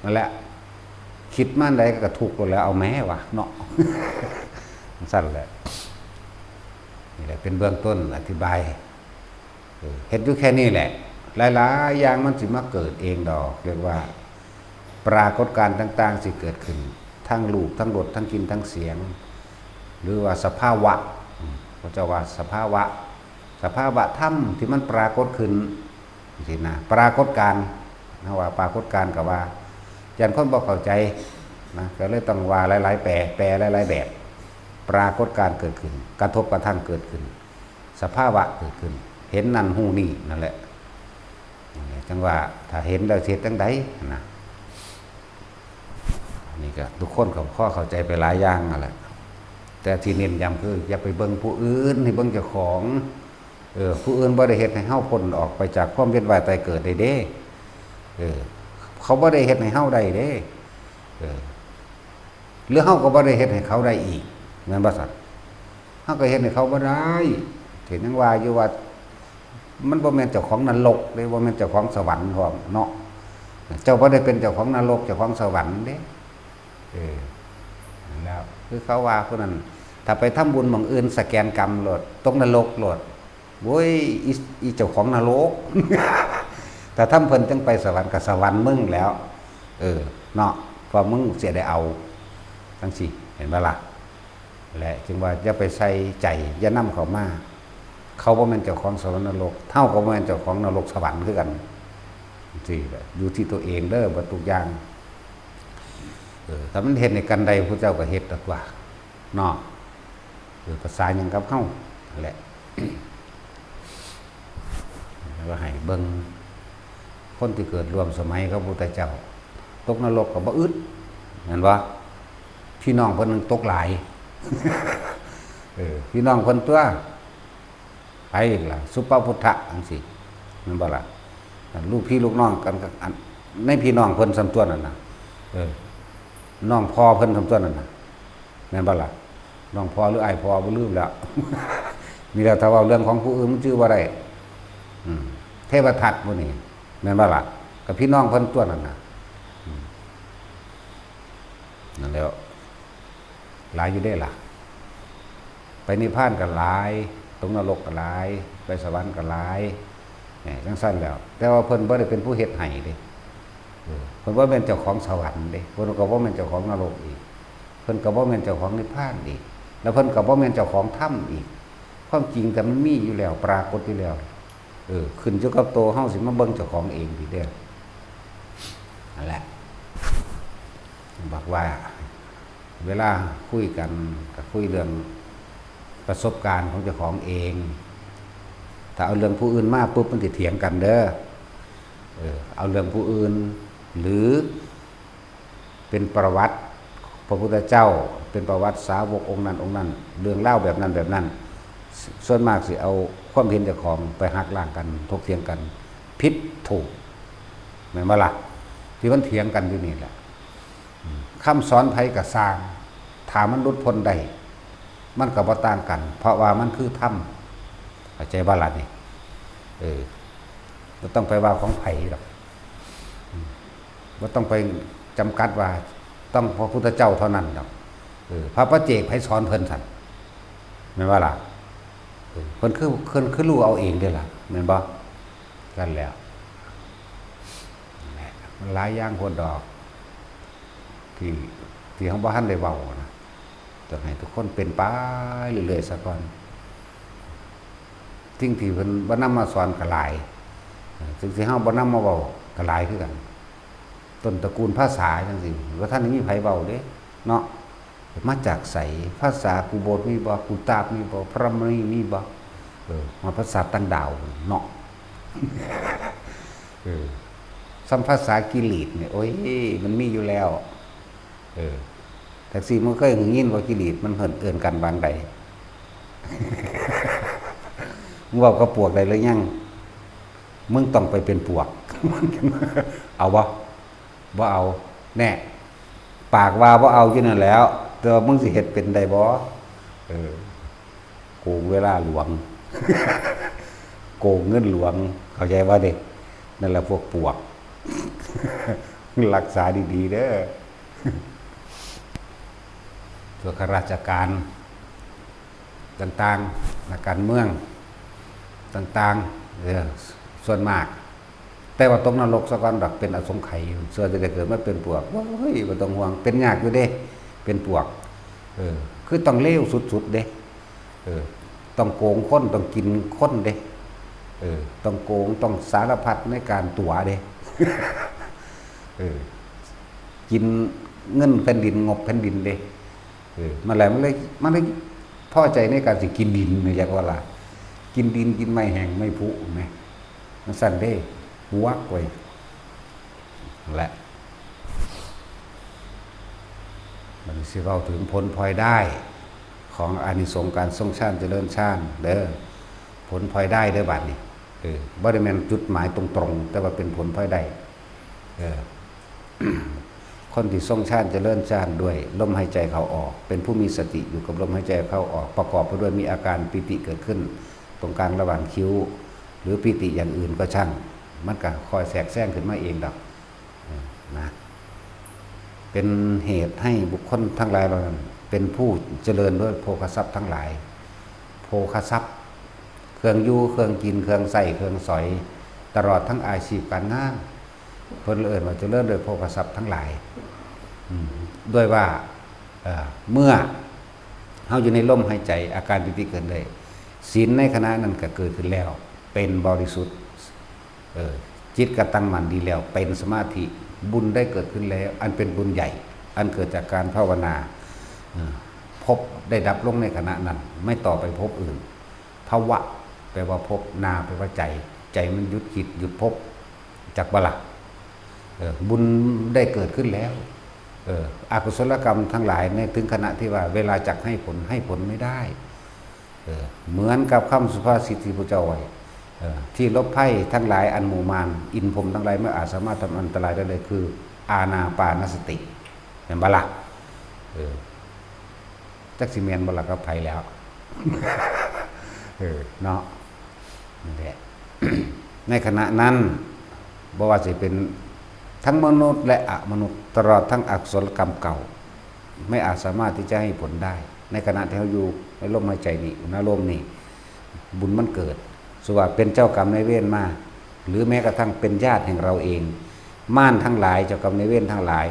นั่นแหละ คิดมาอันใดก็ทุกข์โลดแหล้ว เอาแหมวะเนาะ จั่งซั้นแหละ นี่แหละเป็นเบื้องต้นอธิบาย เออ เฮ็ดอยู่แค่นี้แหละ หลายๆ อย่างมันสิมาเกิดเองดอก เรียกว่า ปรากฏการณ์ต่างๆ สิเกิดขึ้น ทั้งรูป ทั้งรส ทั้งกลิ่น ทั้งเสียง หรือว่าสภาวะ อืม เขาเจ้าว่าสภาวะ สภาวะธรรมที่มันปรากฏขึ้น จั่งซี้นะ ปรากฏการณ์ เฮาว่าปรากฏการณ์ก็ว่า ย่านคนบ่เข้าใจนะ ก็เลยต้องว่าหลายๆ แปล แปลหลายๆ แบบ ปรากฏการณ์เกิดขึ้น กระทบกระทั่งเกิดขึ้น สภาวะเกิดขึ้น เห็นนั่นฮู้นี่ นั่นแหละ นั่นแหละ จั่งว่าถ้าเห็นแล้วสิเฮ็ดจั่งใดนะ นี่ก็ทุกคนก็พอเข้าใจไปหลายอย่างนั่นแหละ แต่ที่เน้นย้ำคืออย่าไปเบิ่งผู้อื่น ให้เบิ่งเจ้าของ เออ ผู้อื่นบ่ได้เฮ็ดให้เฮาพ้นออกไปจากความเวียนว่ายตายเกิดได้เด้ เออ เขาบ่ได้เฮ็ดให้เฮาได้เด้ เออ หรือเฮาก็บ่ได้เฮ็ดให้เขาได้อีก แม่นบ่ซั่น เฮาก็เฮ็ดให้เขาบ่ได้ เห็นยังว่าอยู่ว่า มันบ่แม่นเจ้าของนรกเด้ บ่แม่นเจ้าของสวรรค์พร้อมเนาะ เจ้าบ่ได้เป็นเจ้าของนรก เจ้าของสวรรค์เด้ เออ นั่นแหล้ว คือเขาว่าผู้นั้น ถ้าไปทำบุญหม่องอื่น สแกนกรรมโลด ตกนรกโลด โว้ย อี อีเจ้าของนรก ถ้าทำเพิ่นจั่งไปสวรรค์ ก็สวรรค์มึงแหล้ว เออ เนาะ เพราะมึงเสียได้เอา จั่งซี้ เห็นบ่ล่ะ และจึงว่าอย่าไปใส่ใจ อย่านำเข้ามา เขาบ่แม่นเจ้าของสวรรค์นรก เฮาก็บ่แม่นเจ้าของนรกสวรรค์คือกัน จั่งซี้แหละ อยู่ที่ตัวเองเด้อ เบิดทุกอย่าง เออ ถ้ามันเฮ็ดให้กันได้ พระเจ้าก็เฮ็ดแล้วตั๊ว เนาะ เออ ภาษาหยังกับเฮา นั่นแหละ แล้วก็ให้เบิ่ง คนที่เกิดร่วมสมัยกับพระพุทธเจ้า ตกนรกก็บ่อึด แม่นบ่ พี่น้องเพิ่นตกหลาย เออ พี่น้องเพิ่นตั๊ว ไปอีกล่ะ สุปพุทธะจั่งซี้ แม่นบ่ล่ะ ลูกพี่ลูกน้องกัน อัน ในพี่น้องเพิ่นส่ำตั๊วนั่นน่ะ เออ น้องพ่อเพิ่นส่ำตั๊วนั่นน่ะ แม่นบ่ล่ะ น้องพ่อหรืออ้ายพ่อบ่ลืมแล้ว นี่แหละ ถ้าเว้าเรื่องของผู้อื่นมันจื่อบ่ได้ อืม เทวทัตผู้นี้ แม่นบ่ล่ะ ก็พี่น้องเพิ่นตั๊วนั่นน่ะ อืม นั่นแหล้ว หลายอยู่เด้ล่ะ ไปนิพพานก็หลาย ตกนรกก็หลาย ไปสวรรค์ก็หลาย แหม จั่งซั้นแหล้ว แต่ว่าเพิ่นบ่ได้เป็นผู้เฮ็ดให้เด้ เออ เพิ่นบ่แม่นเจ้าของสวรรค์เด้ เพิ่นก็บ่แม่นเจ้าของนรกอีก เพิ่นก็บ่แม่นเจ้าของนิพพานอีก แล้วเพิ่นก็บ่แม่นเจ้าของธรรมอีก ความจริงแต่มันมีอยู่แล้ว ปรากฏอยู่แล้ว เออ ขึ้นอยู่กับตัวเฮาสิมาเบิ่งเจ้าของเองทีเดียว นั่นแหละ บอกว่า เวลาคุยกันก็คุยเรื่องประสบการณ์ของเจ้าของเอง ถ้าเอาเรื่องผู้อื่นมาปุ๊บมันสิเถียงกันเด้อ เออ เอาเรื่องผู้อื่น หรือ เป็นประวัติพระพุทธเจ้า เป็นประวัติสาวกองค์นั้นองค์นั้น เรื่องเล่าวแบบนั้นแบบนั้น ส่วนมากสิเอาความเห็นเจ้าของไปหักล้างกัน ถกเถียงกัน ผิดถูก แม่นบ่ล่ะ ที่มันเถียงกันอยู่นี่แหละ คำสอนไผก็ซ่าง ถ้ามันหลุดพ้นได้ มันก็บ่ต่างกัน เพราะว่ามันคือธรรม เข้าใจบ่ล่ะนี่ เออ บ่ต้องไปว่าของไผดอก อืม บ่ต้องไปจำกัดว่าต้องพระพุทธเจ้าเท่านั้นดอก เออ พระปัจเจกไผสอนเพิ่นซั่น แม่นบ่ล่ะ เออ เพิ่นคือ เพิ่นคือรู้เอาเองเด้ล่ะ แม่นบ่ นั่นแหละ มันหลายอย่างโพดดอก ที่ ที่เฮาบ่ทันได้เว้านะ ต้องให้ทุกคนเป็นไปเรื่อยๆซะก่อน สิ่งที่เพิ่นบ่นำมาสอนก็หลาย สิ่งที่เฮาบ่นำมาเว้าก็หลายคือกัน ต้นตระกูลภาษาจั่งซี้ บ่ทันได้มีไผเว้าเด้ เนาะ มาจากไส ภาษากูโบดมีบ่ กูตาบมีบ่ พระมณีมีบ่ เออ มาภาษาต่างดาวเนาะ เออ ซ้ำภาษากิริตเนี่ย โอ้ย มันมีอยู่แล้ว เออ แท็กซี่ มึงเคยได้ยินบ่ กิริต มันเอิ้น เอิ้นกันว่าจั่งใด มึงเว้ากับปวกได้หรือยัง มึงต้องไปเป็นปวก เอาบ่ บ่เอา แน่ ปากว่าบ่เอาอยู่นั่นแหล้ว แต่ว่ามึงสิเฮ็ดเป็นได้บ่ เออ โกงเวลาหลวง โกงเงินหลวง เข้าใจบ่เด้ นั่นแหละพวกปวก รักษาดีๆเด้อ พวกข้าราชการต่างๆ นักการเมืองต่างๆ เออ ส่วนมาก แต่ว่าตกนรกซะก่อนดอก เป็นอสงไขยอยู่ ส่วนจะได้เกิดมาเป็นปวก โอ้ย บ่ต้องห่วง เป็นยากอยู่เด้ เป็นปวก เออ คือต้องเลวสุดๆเด้ เออ ต้องโกงคน ต้องกินคนเด้ เออ ต้องโกง ต้องสารพัดในการตั๋วเด้ เออ กินเงินแผ่นดิน งบแผ่นดินเด้ เออ มันแหละ มันเลย มันเลยพอใจในการสิกินดิน นี่จักว่าล่ะ กินดิน กินไม้แห้ง ไม้ผุ แหม มันซั่นเด้ ปวกไว้ นั่นแหละ บัดนี้สิเว้าถึงผลพลอยได้ ของอานิสงส์การทรงฌานเจริญฌานเด้อ ผลพลอยได้เด้อบัดนี้ เออ บ่ได้แม่นจุดหมายตรงๆ แต่ว่าเป็นผลพลอยได้ เออ คนที่ทรงฌานเจริญฌานด้วยลมหายใจเข้าออก เป็นผู้มีสติอยู่กับลมหายใจเข้าออก ประกอบไปด้วยมีอาการปีติเกิดขึ้นตรงกลางระหว่างคิ้ว หรือปีติอย่างอื่นก็ช่าง มันก็ค่อยแทรกแซงขึ้นมาเองดอก เออ นะ เป็นเหตุให้บุคคลทั้งหลายเหล่านั้น เป็นผู้เจริญด้วยโภคทรัพย์ทั้งหลาย โภคทรัพย์ เครื่องอยู่ เครื่องกิน เครื่องใช้ เครื่องสอย ตลอดทั้งอาชีพการงาน เพิ่นเอิ้นว่าเจริญด้วยโภคทรัพย์ทั้งหลาย อืม ด้วยว่า เอ่อ เมื่อเฮาอยู่ในลมหายใจ อาการปีติเกิดได้ ศีลในขณะนั้นก็เกิดขึ้นแล้ว เป็นบริสุทธิ์ เออ จิตก็ตั้งมั่นดีแล้ว เป็นสมาธิ บุญได้เกิดขึ้นแล้ว อันเป็นบุญใหญ่ อันเกิดจากการภาวนา เออ ภพได้ดับลงในขณะนั้น ไม่ต่อไปภพอื่น ภวะ แปลว่าภพ นา แปลว่าใจ ใจมันหยุดคิด หยุดภพ จักบ่ล่ะ เออ บุญได้เกิดขึ้นแล้ว เออ อกุศลกรรมทั้งหลายในถึงขณะที่ว่าเวลาจักให้ผล ให้ผลไม่ได้ เออ เหมือนกับคำสุภาษิตที่พระเจ้าไว้ เออ ที่ลบภัยทั้งหลายอันหมู่มาร อินพรหมทั้งหลายไม่อาจสามารถทำอันตรายได้เลย คืออานาปานสติ แม่นบ่ล่ะ เออ จักสิแม่นบ่ล่ะกับไผแล้ว เออ เนาะ นั่นแหละ ในขณะนั้น บ่ว่าสิเป็นทั้งมนุษย์และอมนุษย์ ตลอดทั้งอกุศลกรรมเก่า ไม่อาจสามารถที่จะให้ผลได้ ในขณะที่เฮาอยู่ในลมหายใจนี้ อุณาโลมนี้ บุญมันเกิด สมมุติว่าเป็นเจ้ากรรมนายเวรมา หรือแม้กระทั่งเป็นญาติแห่งเราเอง มารทั้งหลาย เจ้ากรรมนายเวรทั้งหลาย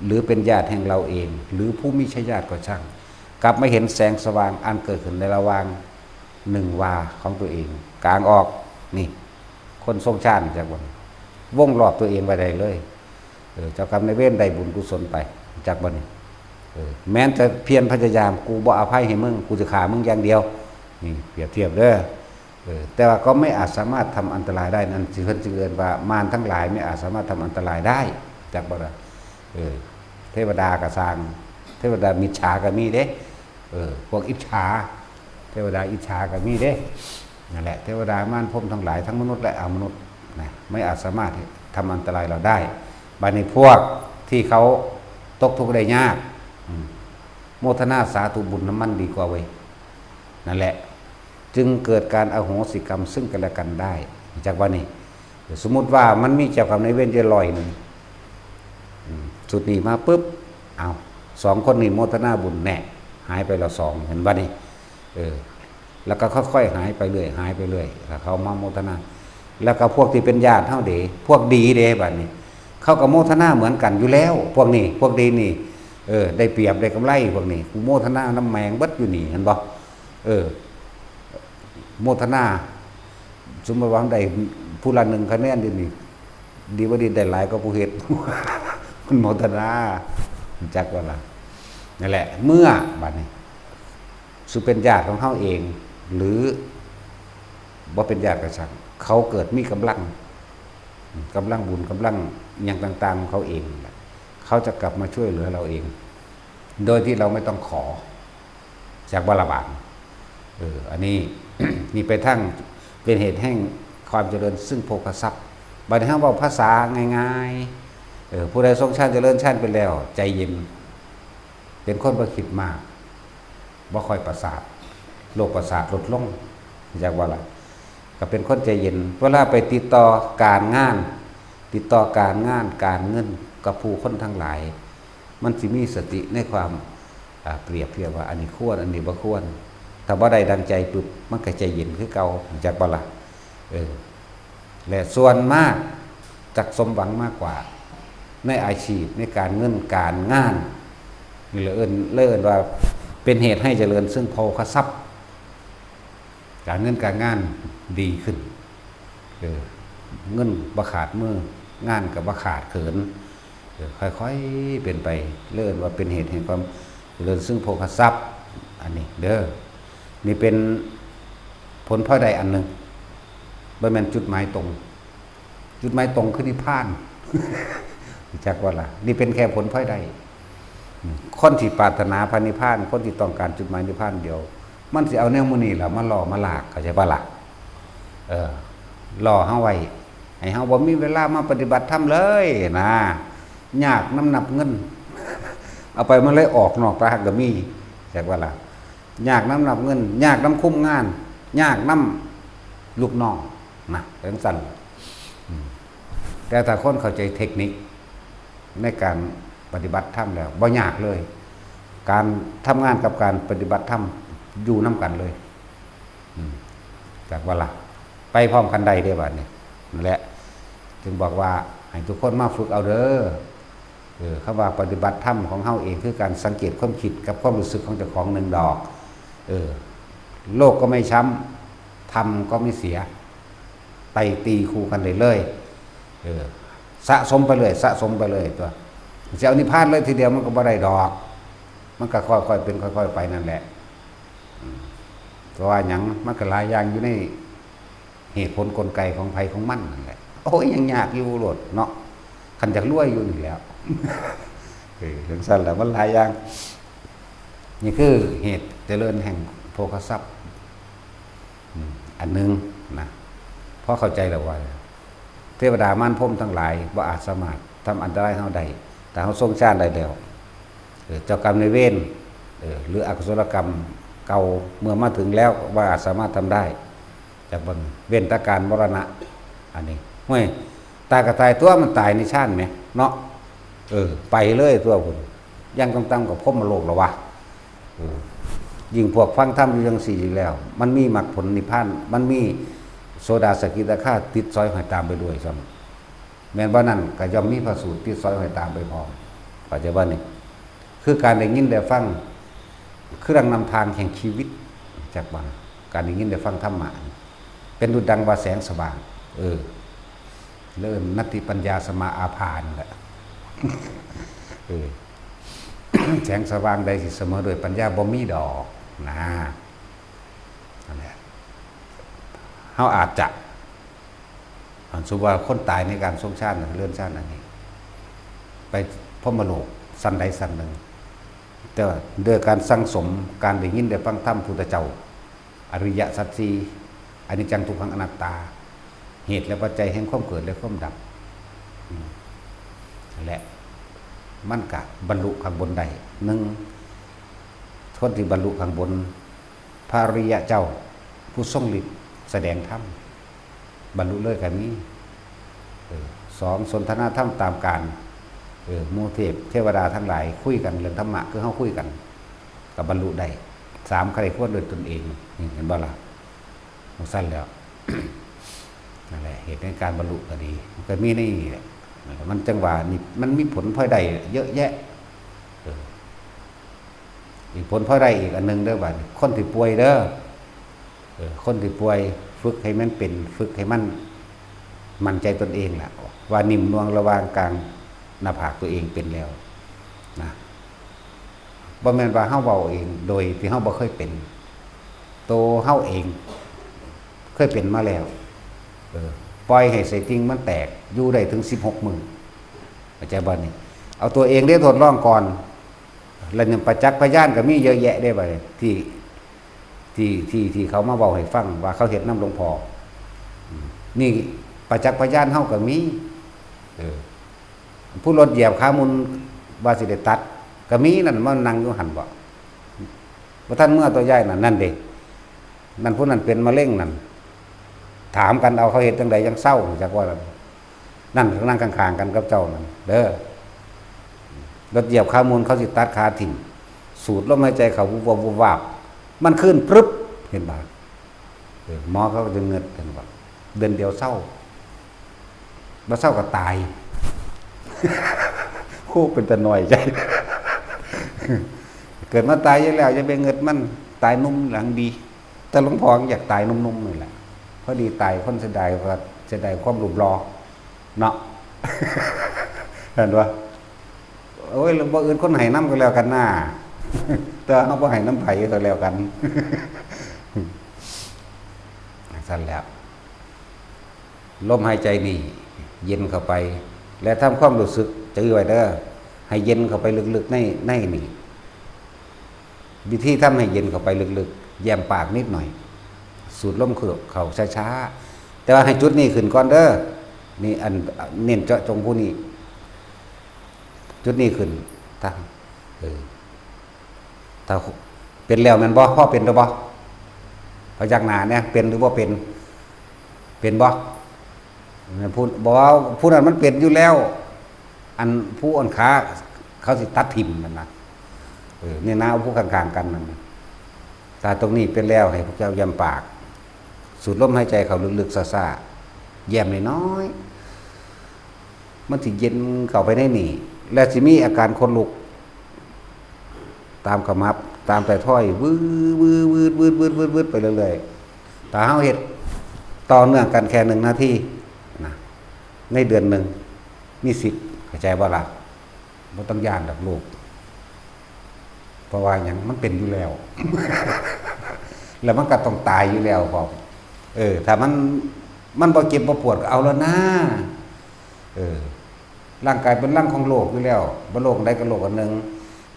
หรือเป็นญาติแห่งเราเอง หรือผู้มิใช่ญาติก็ช่าง กลับมาเห็นแสงสว่างอันเกิดขึ้นในระหว่าง หนึ่งวาของตัวเอง กางออก นี่ คนทรงฌานจักบ่ วงรอบตัวเองไว้ได้เลย เออ เจ้ากรรมนายเวรได้บุญกุศลไป จักบ่นี่ เออ แม้นจะเพียรพยายาม กูบ่อภัยให้มึง กูจะฆ่ามึงอย่างเดียว นี่ เปรียบเทียบเด้อ เออ แต่ว่าก็ไม่อาจสามารถทำอันตรายได้ นั่นสิเพิ่นจึงเอิ้นว่ามารทั้งหลายไม่อาจสามารถทำอันตรายได้ จักบ่ล่ะ เออ เทวดาก็ซ่าง เทวดามิจฉาก็มีเด้ เออ พวกอิจฉา เทวดาอิจฉาก็มีเด้ นั่นแหละ เทวดามารพรหมทั้งหลาย ทั้งมนุษย์และอมนุษย์นะ ไม่อาจสามารถทำอันตรายเราได้ บัดนี้พวกที่เขาตกทุกข์ได้ยาก อืม โมทนาสาธุบุญนำมันดีกว่าเว้ย นั่นแหละ จึงเกิดการอโหสิกรรมซึ่งกันและกันได้ จักว่านี่ สมมุติว่ามันมีเจ้ากรรมนายเวรอยู่ร้อยหนึ่ง อืม ชุดนี้มาปุ๊บ เอา สองคนนี้โมทนาบุญแน่ หายไปแล้วสอง เห็นบ่นี่ เออ แล้วก็ค่อยๆหายไปเรื่อย หายไปเรื่อย แล้วเขามาโมทนา แล้วก็พวกที่เป็นญาติเฮาเด้ พวกดีเด้ บัดนี้ เขาก็โมทนาเหมือนกันอยู่แล้ว พวกนี้ พวกดีนี่ เออ ได้เปรียบได้กำไรพวกนี้ กูโมทนานำแม่งเบิดอยู่นี่ เห็นบ่ เออ โมทนา สมมุติว่าได้ผู้ละหนึ่งคะแนนอยู่นี่ ดีบ่ดีได้หลายกว่าผู้เฮ็ด มันโมทนา จักว่าล่ะ นั่นแหละ เมื่อบัดนี้ สุเป็นญาติของเฮาเอง หรือบ่เป็นญาติก็ช่าง เขาเกิดมีกำลัง กำลังบุญ กำลังอิหยังต่างๆของเขาเองนั่นแหละ เขาจะกลับมาช่วยเหลือเราเอง โดยที่เราไม่ต้องขอ จักบ่ล่ะบาด เออ อันนี้ นี่ไปทั้งเป็นเหตุแห่งความเจริญซึ่งโภคทรัพย์ บัดนี้เฮาเว้าภาษาง่ายๆ เออ ผู้ใดทรงฌานเจริญฌานไปแล้ว ใจเย็น เป็นคนบ่คิดมาก บ่ค่อยประสาท โรคประสาทลดลง จักว่าล่ะ ก็เป็นคนใจเย็น เวลาไปติดต่อการงาน ติดต่อการงาน การเงิน กับผู้คนทั้งหลาย มันสิมีสติในความ อ่า เปรียบเทียบว่าอันนี้ควร อันนี้บ่ควร ถ้าบ่ได้ดังใจปุ๊บ มันก็ใจเย็นคือเก่า จักบ่ล่ะ เออ และส่วนมากจักสมหวังมากกว่า ในอาชีพ ในการเงิน การงาน นี่เลยเอิ้น เลยเอิ้นว่าเป็นเหตุให้เจริญซึ่งโภคทรัพย์ การเงินการงานดีขึ้น เออ เงินบ่ขาดมือ งานก็บ่ขาดเขิน เออ ค่อยๆเป็นไป เลยเอิ้นว่าเป็นเหตุแห่งความเจริญซึ่งโภคทรัพย์ อันนี้เด้อ นี่เป็นผลพลอยได้อันหนึ่ง บ่แม่นจุดหมายตรง จุดหมายตรงคือนิพพาน จักว่าล่ะ นี่เป็นแค่ผลพลอยได้ อืม คนที่ปรารถนาพระนิพพาน คนที่ต้องการจุดหมายนิพพานเดียว มันสิเอาแนวหมู่นี้ล่ะมาหล่อมาลาก เข้าใจบ่ล่ะ เออ หล่อเฮาไว้ ให้เฮาบ่มีเวลามาปฏิบัติธรรมเลยนะ ยากนำนับเงิน เอาไปมันเลยออกนอกตลาดก็มี จักว่าล่ะ ยากนำนับเงิน ยากนำคุมงาน ยากนำลูกน้อง นะ จั่งซั้น อืม แต่ถ้าคนเข้าใจเทคนิคในการปฏิบัติธรรมแล้ว บ่ยากเลย การทำงานกับการปฏิบัติธรรมอยู่นำกันเลย อืม จักว่าล่ะ ไปพร้อมกันได้เด้บัดนี้ นั่นแหละ จึงบอกว่าให้ทุกคนมาฝึกเอาเด้อ เออ คำว่าปฏิบัติธรรมของเฮาเองคือการสังเกตความคิดกับความรู้สึกของเจ้าของหนึ่งดอก เออ โลกก็ไม่ช้ำ ธรรมก็ไม่เสีย ไต่ตีคู่กันได้เลย เออ สะสมไปเลย สะสมไปเลยตัว สิเอานิพพานเลยทีเดียวมันก็บ่ได้ดอก มันก็ค่อยๆเป็นค่อยๆไปนั่นแหละ อืม เพราะว่าหยัง มันก็หลายอย่างอยู่ในเหตุผลกลไกของไผของมันนั่นแหละ โอ้ย ยังยากอยู่โลดเนาะ คันอยากรวยอยู่นี่แหล้ว เออ จั่งซั้นแหละ มันหลายอย่าง นี่คือเหตุเจริญแห่งโภคทรัพย์ อืม อันหนึ่งนะ พอเข้าใจแล้วว่า เทวดามารพรหมทั้งหลายบ่อาจสามารถทำอันตรายเฮาได้ ถ้าเฮาทรงฌานได้แล้ว เออ เจ้ากรรมนายเวร เออ หรืออกุศลกรรมเก่าเมื่อมาถึงแล้วบ่อาจสามารถทำได้ จักเบิ่ง เว้นแต่การมรณะ อันนี้ ห้วย ตายก็ตายตัว มันตายในฌานแหม เนาะ เออ ไปเลยตัวพุ้น อย่างต่ำๆก็พรหมโลกแล้ววะ เออ ยิ่งพวกฟังธรรมอยู่จั่งซี้แล้ว มันมีมรรคผลนิพพาน มันมีโสดาสกิทาคาติดสอยห้อยตามไปด้วยซ้ำ แม่นบ่นั้นก็ย่อมมีพระสูตรติดสอยห้อยตามไปพร้อม เข้าใจบ่นี่ คือการได้ยินได้ฟัง เครื่องนำทางแห่งชีวิต จักบ่ ก การได้ยินได้ฟังธรรมะ เป็นดุจดังว่าแสงสว่าง เออ เริ่มนัตติปัญญาสมาอาภานั่นแหละ เออ แสงสว่างใดสิเสมอด้วยปัญญาบ่มีดอกนะ นั่นแหละ เฮาอาจจะ อันสมมุติว่าคนตายในการทรงฌานน่ะ เลื่อนฌานอันนี้ ไปพรหมโลกชั้นใดชั้นหนึ่ง แต่ว่าด้วยการสั่งสมการได้ยินได้ฟังธรรมพุทธเจ้า อริยสัจสี่ อนิจจังทุกขังอนัตตา เหตุและปัจจัยแห่งความเกิดและความดับ อืม และมันก็บรรลุข้างบนได้ หนึ่ง คนที่บรรลุข้างบน พระอริยะเจ้า ผู้ทรงฤทธิ์แสดงธรรม บรรลุเลยก็มี เออ สอง สนทนาธรรมตามการ เออ หมู่เทพเทวดาทั้งหลายคุยกันเรื่องธรรมะ คือเฮาคุยกัน ก็บรรลุได้ สาม ใคร่ครวญด้วยตนเอง นี่เห็นบ่ล่ะ? จั่งซั้นแล้ว นั่นแหละ เหตุในการบรรลุก็ดี มันก็มีในนี่แหละ นั่นแหละ มันจั่งว่านี่ มันมีผลพลอยได้เยอะแยะ เออ อีกผลพลอยได้อีกอันหนึ่งเด้อ บัดนี้ คนที่ป่วยเด้อ เออ คนที่ป่วย ฝึกให้มันเป็น ฝึกให้มันมั่นใจตนเองล่ะ ว่านิ่มนวลระหว่างกลางหน้าผากตัวเองเป็นแล้วนะ บ่แม่นว่าเฮาเว้าเองโดยที่เฮาบ่เคยเป็น โตเฮาเองเคยเป็นมาแล้ว เออ ปล่อยให้ไส้ติ่งมันแตก อยู่ได้ถึงสิบหกมื้อ เข้าใจบ่นี่? เอาตัวเองได้ทดลองก่อน แล้วนี่ประจักษ์พยานก็มีเยอะแยะเด้ บัดนี้ ที่ ที่ ที่ ที่เขามาเว้าให้ฟังว่าเขาเฮ็ดนำหลวงพ่อ อืม นี่ประจักษ์พยานเฮาก็มี เออ ผู้รถเหยียบขาหมุนว่าสิได้ตัด ก็มีนั่น มานั่งอยู่หั่นบ่ บ่ทันเมือตัวยายนั่น นั่นเด้ นั่นผู้นั้นเป็นมะเร็งนั่น ถามกันเอา เขาเฮ็ดจั่งใดจั่งเซา จักว่านั่น นั่งข้างๆกันกับเจ้านั่นเด้อ รถเหยียบขาหมุน เขาสิตัดขาทิ่ม สูดลมหายใจเข้า วุบวับ วุบวับ มันคืนปรึบ เห็นบ่? เออ หมอเขาก็จะเงิด เห็นบ่? เดือนเดียวเซา บ่เซาก็ตาย โอ้ เป็นตาน้อยใจ เกิดมาตายอยู่แล้ว อย่าไปเงิดมัน ตายหนุ่มหลังดี แต่หลวงพ่ออยากตายหนุ่มๆนี่แหละ พอดีตายคนเสียดายว่า เสียดายความรูปหล่อเนาะ เห็นบ่? โอ้ย บ่อึดคนให้นำก็แล้วกันนะ แต่เฮาบ่ให้นำไผก็แล้วกัน ซั่นแหล้ว ลมหายใจนี่ เย็นเข้าไป และทำความรู้สึก จื่อไว้เด้อ ให้เย็นเข้าไปลึกๆ ใน ในนี่ วิธีทำให้เย็นเข้าไปลึกๆ แย้มปากนิดหน่อย สูดลมเข้าช้าๆ แต่ว่าให้จุดนี้ขึ้นก่อนเด้อ นี่อันเน้นเจาะจงผู้นี้ จุดนี้ขึ้น ถ้า เออ ถ้าเป็นแล้วแม่นบ่? พอเป็นหรือบ่? พยักหน้าเนี่ย เป็นหรือบ่เป็น? เป็นบ่? ผู้ บอกว่าผู้นั้นมันเป็นอยู่แล้ว อันผู้อันขาเขาสิตัดถิ่มนั่นนะ เออ นี่นะ เอาผู้ข้างๆกันนั่นนะ ถ้าตรงนี้เป็นแล้วให้พวกเจ้าแย้มปาก สูดลมหายใจเข้าลึกๆ ช้าๆ แย้มน้อยๆ มันสิเย็นเข้าไปในนี่ และสิมีอาการขนลุก ตามขมับ ตามไททอย วืด วืด วืด วืด วืด วืด วืด ไปเรื่อยๆ ถ้าเฮาเฮ็ดต่อเนื่องกันแค่หนึ่งนาทีนะ ในเดือนหนึ่ง มีสิทธิ์ เข้าใจบ่ล่ะ? บ่ต้องย้านดอกลูก เพราะว่าหยัง มันเป็นอยู่แล้ว แล้วมันก็ต้องตายอยู่แล้วพร้อม เออ ถ้ามัน มันบ่เจ็บบ่ปวดก็เอาแล้วนะ เออ ร่างกายเป็นรังของโรคอยู่แล้ว บ่โรคใดก็โรคอันหนึ่ง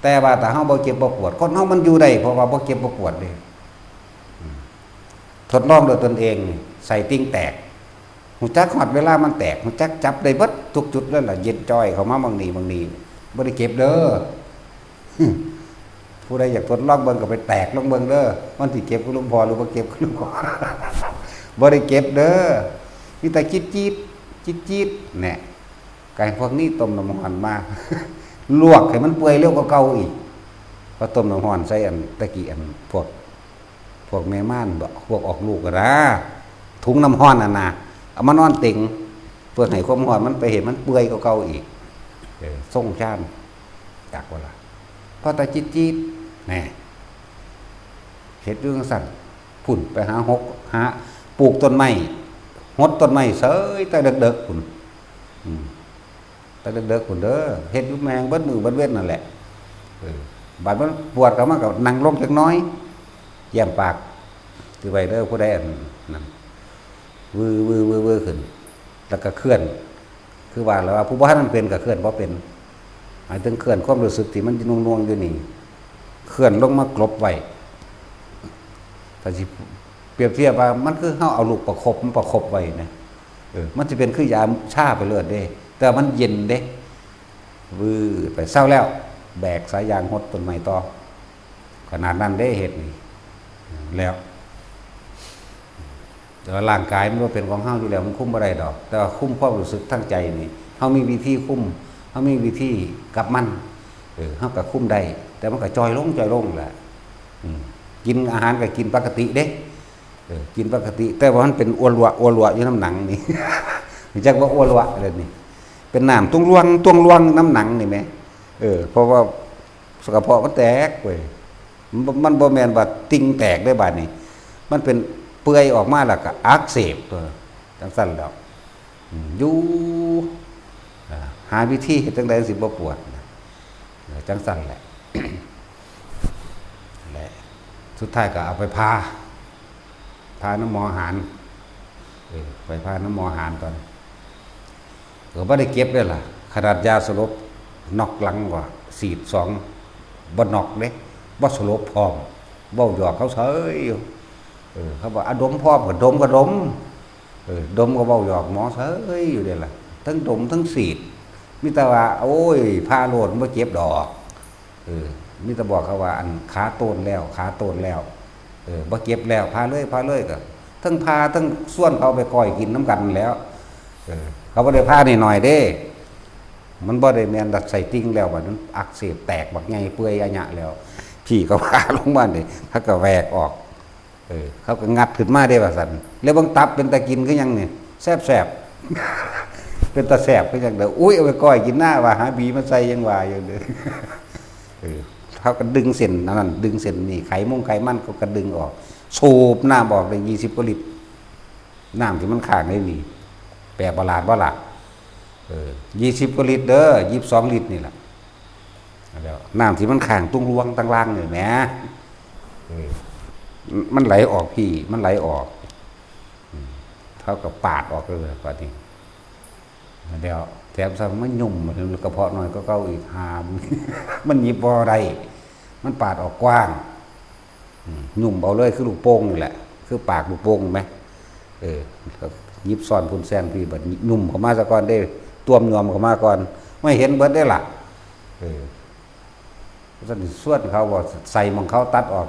แต่ว่าถ้าเฮาบ่เจ็บบ่ปวด คนเฮามันอยู่ได้ เพราะว่าบ่เจ็บบ่ปวดเด้ อืม ทดลองด้วยตนเอง ไส้ติ่งแตก ฮู้จักฮอดเวลามันแตก ฮู้จักจับได้เบิดทุกจุดนั่นล่ะ เย็นจ้อยเข้ามาหม่องนี้หม่องนี้ บ่ได้เก็บเด้อ ผู้ใดอยากทดลองเบิ่งก็ไปแตกลองเบิ่งเด้อ มันสิเก็บคือหลวงพ่อหรือบ่เก็บคือหลวงพ่อ บ่ได้เก็บเด้อ มีแต่จี๊ดๆ จี๊ดๆ แหน่ ก็ให้พวกนี้ต้มน้ำร้อนมา ลวกให้มันเปื่อยเร็วกว่าเก่าอีก ก็ต้มน้ำร้อนใส่อันตะกี้อันพวก พวกแม่ม่านบ่ พวกออกลูกอะนะ ถุงน้ำร้อนน่ะนะ เอามานอนเต็ง เพื่อให้ความร้อนมันไปเฮ็ดมันเปื่อยกว่าเก่าอีก เออ ทรงฌาน จักบ่ล่ะ พอแต่จี๊ดๆ แหน่ เฮ็ดอยู่จั่งซั้น พุ้นไปหาหก หาปลูกต้นไม้ หดต้นไม้เสยแต่เด็กๆพุ้น อืม แต่เด็กๆพุ้นเด้อ เฮ็ดอยู่แม่งเบิดมื้อเบิดเว็นนั่นแหละ เออ บาดมันปวดก็มาก็นั่งลงจักหน่อย แย้มปาก ถือไว้เด้อ ผู้ใดอันนั้น วือวือวือวือขึ้น แล้วก็เคลื่อน คือว่าแล้วว่าผู้บ่ทันมันเป็นก็เคลื่อนบ่เป็น หมายถึงเคลื่อนความรู้สึกที่มันหน่วงๆอยู่นี่ เคลื่อนลงมากลบไว้ ถ้าสิเปรียบเทียบว่ามันคือเฮาเอาลูกประคบมาประคบไว้นะ เออ มันสิเป็นคือยาชาไปเลยเด้ แต่ว่ามันเย็นเด้ วืดไป เซาแล้ว แบกสายยางหดต้นไม้ต่อ ขนาดนั้นเด้ เฮ็ดนี่ แล้ว แต่ว่าร่างกายมันบ่เป็นของเฮาอยู่แล้ว มันคุมบ่ได้ดอก แต่ว่าคุมความรู้สึกทางใจนี่ เฮามีวิธีคุม เฮามีวิธีกับมัน เออ เฮาก็คุมได้ แต่มันก็จ่อยลง จ่อยลงแหละ อืม กินอาหารก็กินปกติเด้ เออ กินปกติ แต่ว่ามันเป็นอัวลัว อัวลัวอยู่นำหนังนี่ จักว่าอัวลัวเลยนี่ เป็นน้ำตวงลวง ตวงลวงนำหนังนี่แหม เออ เพราะว่า กระเพาะมันแตกเว้ย มันบ่ มันบ่แม่นว่าติ่งแตกได้บาดนี้ มันเป็นเปื่อยออกมาแล้วก็อักเสบตัว จังซั่นแล้ว อืม อยู่ อ่า หาวิธีเฮ็ดจั่งใดสิบ่ปวดนะ เออ จังซั่นแหละ และสุดท้ายก็เอาไปผ่า ผ่านำหมอหาน เออ ไปผ่านำหมอหานก่อน ก็บ่ได้เก็บเด้ล่ะ ขนาดยาสลบ น็อกหลังว่า ฉีดสอง บ่น็อกเด้ บ่สลบพร้อม เว้าหยอกเขาเฉยอยู่ เออ เขาบอก "อะ ดมพร้อม" ก็ดมก็ดม เออ ดมก็เว้าหยอกหมอเฉยอยู่เด้ล่ะ ทั้งดมทั้งฉีด มีแต่ว่า "โอ้ย ผ่าโลด บ่เจ็บดอก" เออ มีแต่บอกเขาว่า "อัน ขาโตนแล้ว ขาโตนแล้ว เออ บ่เจ็บแล้ว ผ่าเลย ผ่าเลย" ก็ทั้งผ่าทั้งชวนเขาไปก้อยกินนำกันแหล้ว เออ เขาบ่ได้ผ่าน้อยๆเด้ มันบ่ได้แม่นดัดไส้ติ่งแล้ว บัดมันอักเสบแตกบักใหญ่เปื่อยอะหยะแล้ว พี่เขาผ่าลงมานี่ เขาก็แหวกออก เออ เขาก็งัดขึ้นมาเด้ว่าซั่น แล้วเบิ่งตับเป็นตากินคือหยังนี่ แซ่บๆ เป็นตาแซ่บคือหยังเด้อ อุ้ย เอาไปก้อยกินหน้าว่า หาบีมาใส่ยังว่าอยู่เด้อ เออ เขาก็ดึงเส้นอันนั้น ดึงเส้นนี่ ไขมงไขมันเขาก็ดึงออก สูบน้ำออกได้ยี่สิบกว่าลิตร น้ำที่มันค้างในนี่ แปลกประหลาดบ่ล่ะ เออ ยี่สิบกว่าลิตรเด้อ ยี่สิบสองลิตรนี่แหละ แล้วน้ำที่มันค้างตวงลวงตังล่างนี่แหม เออ มันไหลออกพี่ มันไหลออก อืม เขาก็ปาดออกเลยบัดนี้ แล้วแถมซ้ำมันยุ่มกระเพาะน้อยกว่าเก่าอีก หา มันหยิบบ่ได้ มันปาดออกกว้าง อืม ยุ่มเอาเลยคือลูกโป่งนี่แหละ คือปากลูกโป่งไหม เออ ก็หยิบซ้อนพุ้นแซนพี่ บัดยุ่มเข้ามาซะก่อนเด้ ตวมยอมเข้ามาก่อน ไม่เห็นเบิดได้ล่ะ เออ ซั่นส่วนเขาบอก ใส่หม่องเขาตัดออก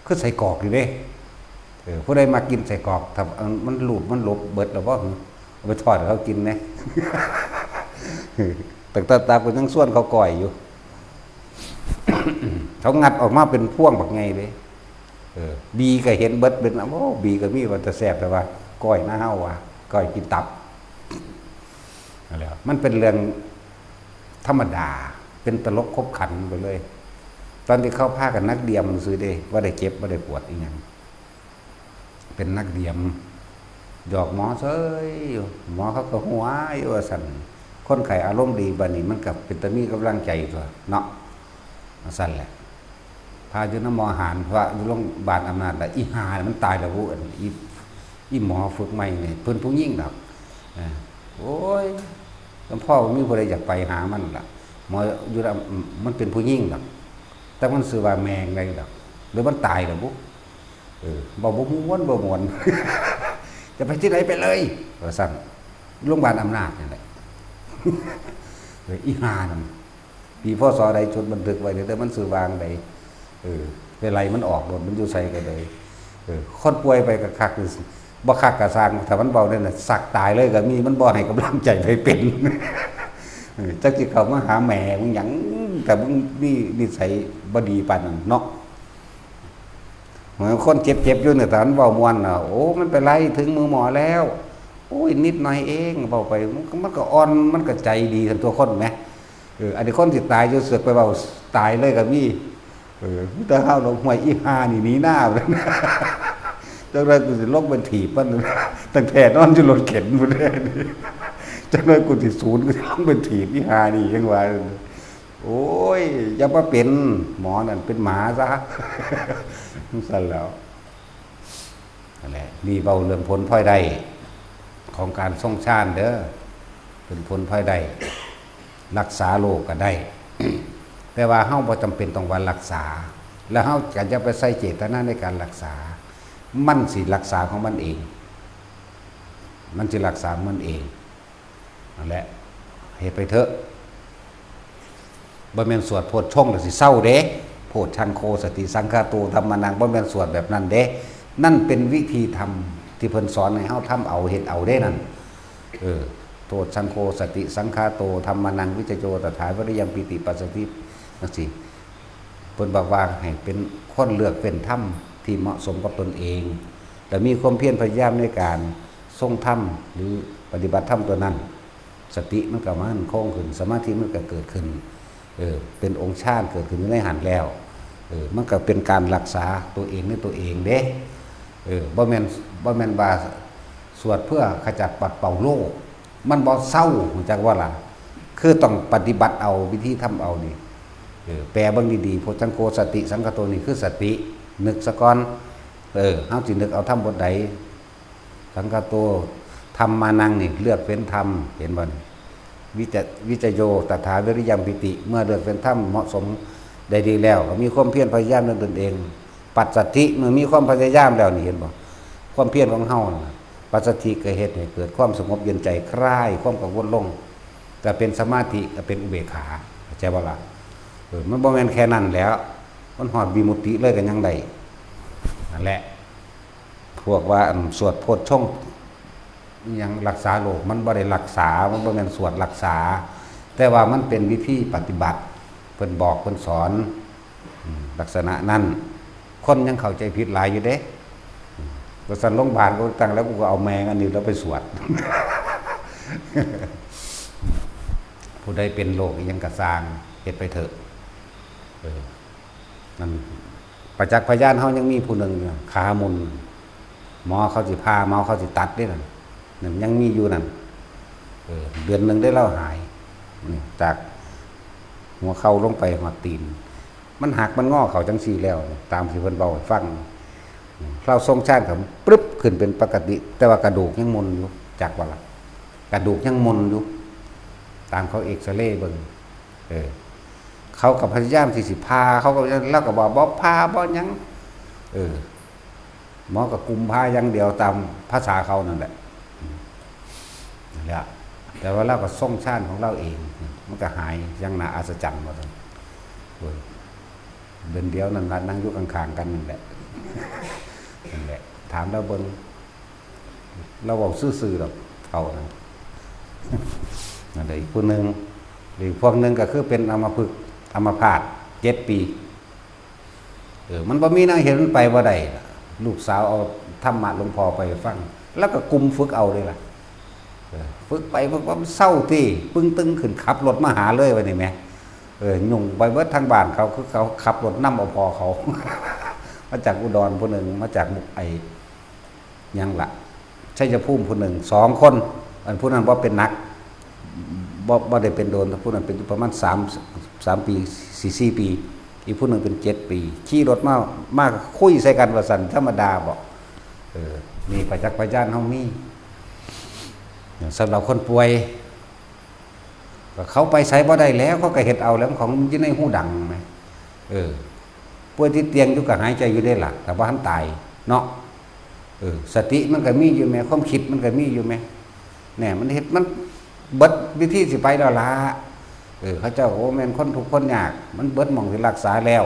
คือใส่กรอกอยู่เด้ เออ ผู้ใดมากินใส่กรอก ถ้ามันหลุดมันหลบเบิดแล้วบ่ เอาไปทอดให้เขากินแหน่ ตั้งแต่ตับก็ยังส่วนเขาก้อยอยู่ เขางัดออกมาเป็นพวงบักไงเลย เออ บีก็เห็นเบิดเป็น โอ้ บีก็มีว่าจะแซ่บ แต่ว่าก้อยนะเฮาว่า ก้อยกินตับ นั่นแหละ มันเป็นเรื่องธรรมดา เป็นตลกขบขันไปเลย ตอนที่เขาพากันนักเดียมซื่อเด้ ว่าได้เจ็บ ว่าได้ปวดอีหยัง เป็นนักเดียม หยอกหมอเฉยอยู่ หมอเขาก็หัวอยู่ว่าซั่น คนไข้อารมณ์ดีบัดนี้มันก็เป็นตามีกำลังใจตัวเนาะ ว่าซั่นแหละ พาอยู่นำหมอหาน พาอยู่โรงพยาบาลอำนาจละ อีห่านี่มันตายแล้วบุ อัน อี อีหมอฝึกใหม่นี่ เพิ่นผู้หญิงดอก เออ โอ้ย หลวงพ่อบ่มีผู้ใดอยากไปหามันล่ะ หมออยู่นำ มันเป็นผู้หญิงดอก แต่มันชื่อว่าแมงใดดอก หรือมันตายแล้วบุ เออ เว้าบ่ม่วน บ่ม่วน จะไปที่ไหนไปเลย ว่าซั่น โรงพยาบาลอำนาจนี่แหละ เออ อีห่านั่น ปี พ.ศ. ใด จดบันทึกไว้เด้อ มันชื่อว่าจั่งใด เออ ไปไล่มันออกโลด มันอยู่ไสก็ได้ เออ คนป่วยไปก็คักอยู่ บ่คักก็ซ่าง ถ้ามันเว้านั่นน่ะ สักตายเลยก็มี มันบ่ให้กำลังใจไผเป็น เออ จักสิเข้ามาหาแม่มึงหยัง แต่มึงมีนิสัยบ่ดีปานนั้นเนาะ เหมือนคนเจ็บๆอยู่เนี่ย แต่มันเว้าม่วนน่ะ "โอ้ มันไปไล่ถึงมือหมอแล้ว โอ้ย นิดหน่อยเอง" เว้าไป มันก็ มันก็อ่อน มันก็ใจดีกันตัวคนแหม เออ อันนี้คนสิตายอยู่เสือกไปเว้าตายเลยก็มี เออ มีแต่เฮาลงห้วยอีห่านี่หนีหน้า จังได๋กูสิลงไปถีบมัน ตั้งแต่นอนอยู่รถเข็นพุ้นเด้ จังได๋กูสิสูน กูสิลงไปถีบอีห่านี่ ยังว่า โอ้ย อย่ามาเป็นหมอนั่น เป็นหมาซะ จั่งซั้นแหล้ว นั่นแหละ นี่เว้าเรื่องผลพลอยได้ของการทรงฌานเด้อ เป็นผลพลอยได้ รักษาโรคก็ได้ แต่ว่าเฮาบ่จำเป็นต้องว่ารักษา แล้วเฮาก็อย่าไปใส่เจตนาในการรักษา มันสิรักษาของมันเอง มันสิรักษาของมันเอง นั่นแหละ เฮ็ดไปเถอะ บ่แม่นสวดโพชฌงค์แล้วสิเซาเด้ โพชฌังโคสติสังคาโตธัมมานัง บ่แม่นสวดแบบนั้นเด้ นั่นเป็นวิธีทำที่เพิ่นสอนให้เฮาทำเอาเฮ็ดเอาเด้นั่น เออ โพชฌังโคสติสังคาโตธัมมานัง วิจโยตถาวิริยังปีติปัสสติ จั่งซี้ เพิ่นบอกว่าให้เป็นคนเลือกเฟ้นธรรมที่เหมาะสมกับตนเอง และมีความเพียรพยายามในการทรงธรรมหรือปฏิบัติธรรมตัวนั้น สติมันก็มั่นคงขึ้น สมาธิมันก็เกิดขึ้น เออ เป็นองค์ฌานเกิดขึ้นอยู่ในหั้นแล้ว เออ มันก็เป็นการรักษาตัวเองในตัวเองเด้ เออ บ่แม่น บ่แม่นว่าสวดเพื่อขจัดปัดเป่าโรค มันบ่เซา รู้จักบ่ล่ะ คือต้องปฏิบัติเอา วิธีทำเอานี่ เออ แปลเบิ่งดีๆ โพชฌังโคสติสังคาโตนี่คือสติ นึกซะก่อน เออ เฮาสินึกเอาธรรมบทใด สังคาโตธัมมานังนี่ เลือกเฟ้นธรรม เห็นบ่นี่ วิจ วิจโยตถาวิริยังปีติ เมื่อเลือกเฟ้นธรรมเหมาะสมได้ดีแล้ว ก็มีความเพียรพยายามในตนเอง ปัสสัทธิ เมื่อมีความพยายามแล้วนี่ เห็นบ่ ความเพียรของเฮาน่ะ ปัสสัทธิก็เฮ็ดให้เกิดความสงบเย็นใจ คลายความกังวลลง ก็เป็นสมาธิ ก็เป็นอุเบกขา เข้าใจบ่ล่ะ เออ มันบ่แม่นแค่นั้นแหล้ว มันฮอดวิมุตติเลยก็ยังได้ นั่นแหละ พวกว่าอันสวดโพชฌงค์ อิหยังรักษาโรค มันบ่ได้รักษา มันบ่แม่นสวดรักษา แต่ว่ามันเป็นวิธีปฏิบัติ เพิ่นบอกเพิ่นสอน อืม ลักษณะนั้น คนยังเข้าใจผิดหลายอยู่เด้ อืม ว่าซั่นโรงพยาบาลก็ตั้งแล้ว กูก็เอาแมงอันนี้แล้วไปสวด ผู้ใดเป็นโรคอิหยังก็ซ่าง เฮ็ดไปเถอะ เออ นั่น ประจักษ์พยานเฮายังมีผู้หนึ่งอยู่ ขาหมุน หมอเขาสิผ่า หมอเขาสิตัดเด้นั่น นั่นยังมีอยู่นั่น เออ เดือนหนึ่งได้เล่าหาย นี่ จากหัวเข่าลงไปฮอดตีน มันหักมันงอเขาจั่งซี้แล้ว ตามที่เพิ่นเว้าให้ฟัง เล่าทรงฌานก็ปรึ๊บขึ้นเป็นปกติ แต่ว่ากระดูกยังหมุนอยู่ จักว่าล่ะ กระดูกยังหมุนอยู่ ตามเขาเอ็กซเรย์เบิ่ง เออ เขาก็พยายามที่สิผ่า เขาก็ ลาวก็บอก "บ่ผ่า บ่หยัง" เออ หมอก็กุมผ่าอย่างเดียวตามภาษาเขานั่นแหละ อืม นั่นแหละ แต่ว่าลาวก็ทรงฌานของลาวเอง มันก็หายอย่างน่าอัศจรรย์ว่าซั่น โอ้ย เดือนเดียวนั่นล่ะ นั่งอยู่ข้างๆกันนั่นแหละ นั่นแหละ ถามลาวเบิ่ง ลาวเว้าซื่อๆดอก เฒ่านั่น นั่นแหละ อีกผู้หนึ่ง อีกพวกหนึ่งก็คือเป็นอัมพฤกษ์ อัมพาต เจ็ดปี เออ มันบ่มีแนวเฮ็ด มันไปบ่ได้ล่ะ ลูกสาวเอาธรรมะหลวงพ่อไปฟัง แล้วก็กลุ่มฝึกเอาเลยล่ะ เออ ฝึกไป ฝึกว่ามันเซาตี้ ปึ้งตึงขึ้น ขับรถมาหาเลยว่านี่แหม เออ ยุ่งไปเบิดทางบ้านเขา คือเขาขับรถนำเอาพ่อเขา มาจากอุดรผู้หนึ่ง มาจากมุก ไอ้ หยังล่ะ ชัยภูมิผู้หนึ่ง สองคน อันผู้นั้นบ่เป็นหนัก บ่ บ่ได้เป็นโดน ผู้นั้นเป็นอยู่ประมาณสาม สามปี สี่ สี่ปี อีกผู้หนึ่งเป็นเจ็ดปี ขี่รถมา มาคุยใส่กันว่าซั่น ธรรมดาบ่ เออ นี่ประจักษ์พยานเฮามี สำหรับคนป่วย ก็เขาไปไสบ่ได้แล้ว เขาก็เฮ็ดเอาแล้ว ของมันอยู่ในฮูดังแหม เออ ป่วยติดเตียงอยู่ก็หายใจอยู่เด้ล่ะ แต่บ่ทันตายเนาะ เออ สติมันก็มีอยู่แหม ความคิดมันก็มีอยู่แหม แหน่ มันเฮ็ด มันเบิดวิธีสิไปแล้วล่ะ เออ เขาเจ้าก็บ่แม่นคนทุกข์คนยาก มันเบิดหม่องสิรักษาแล้ว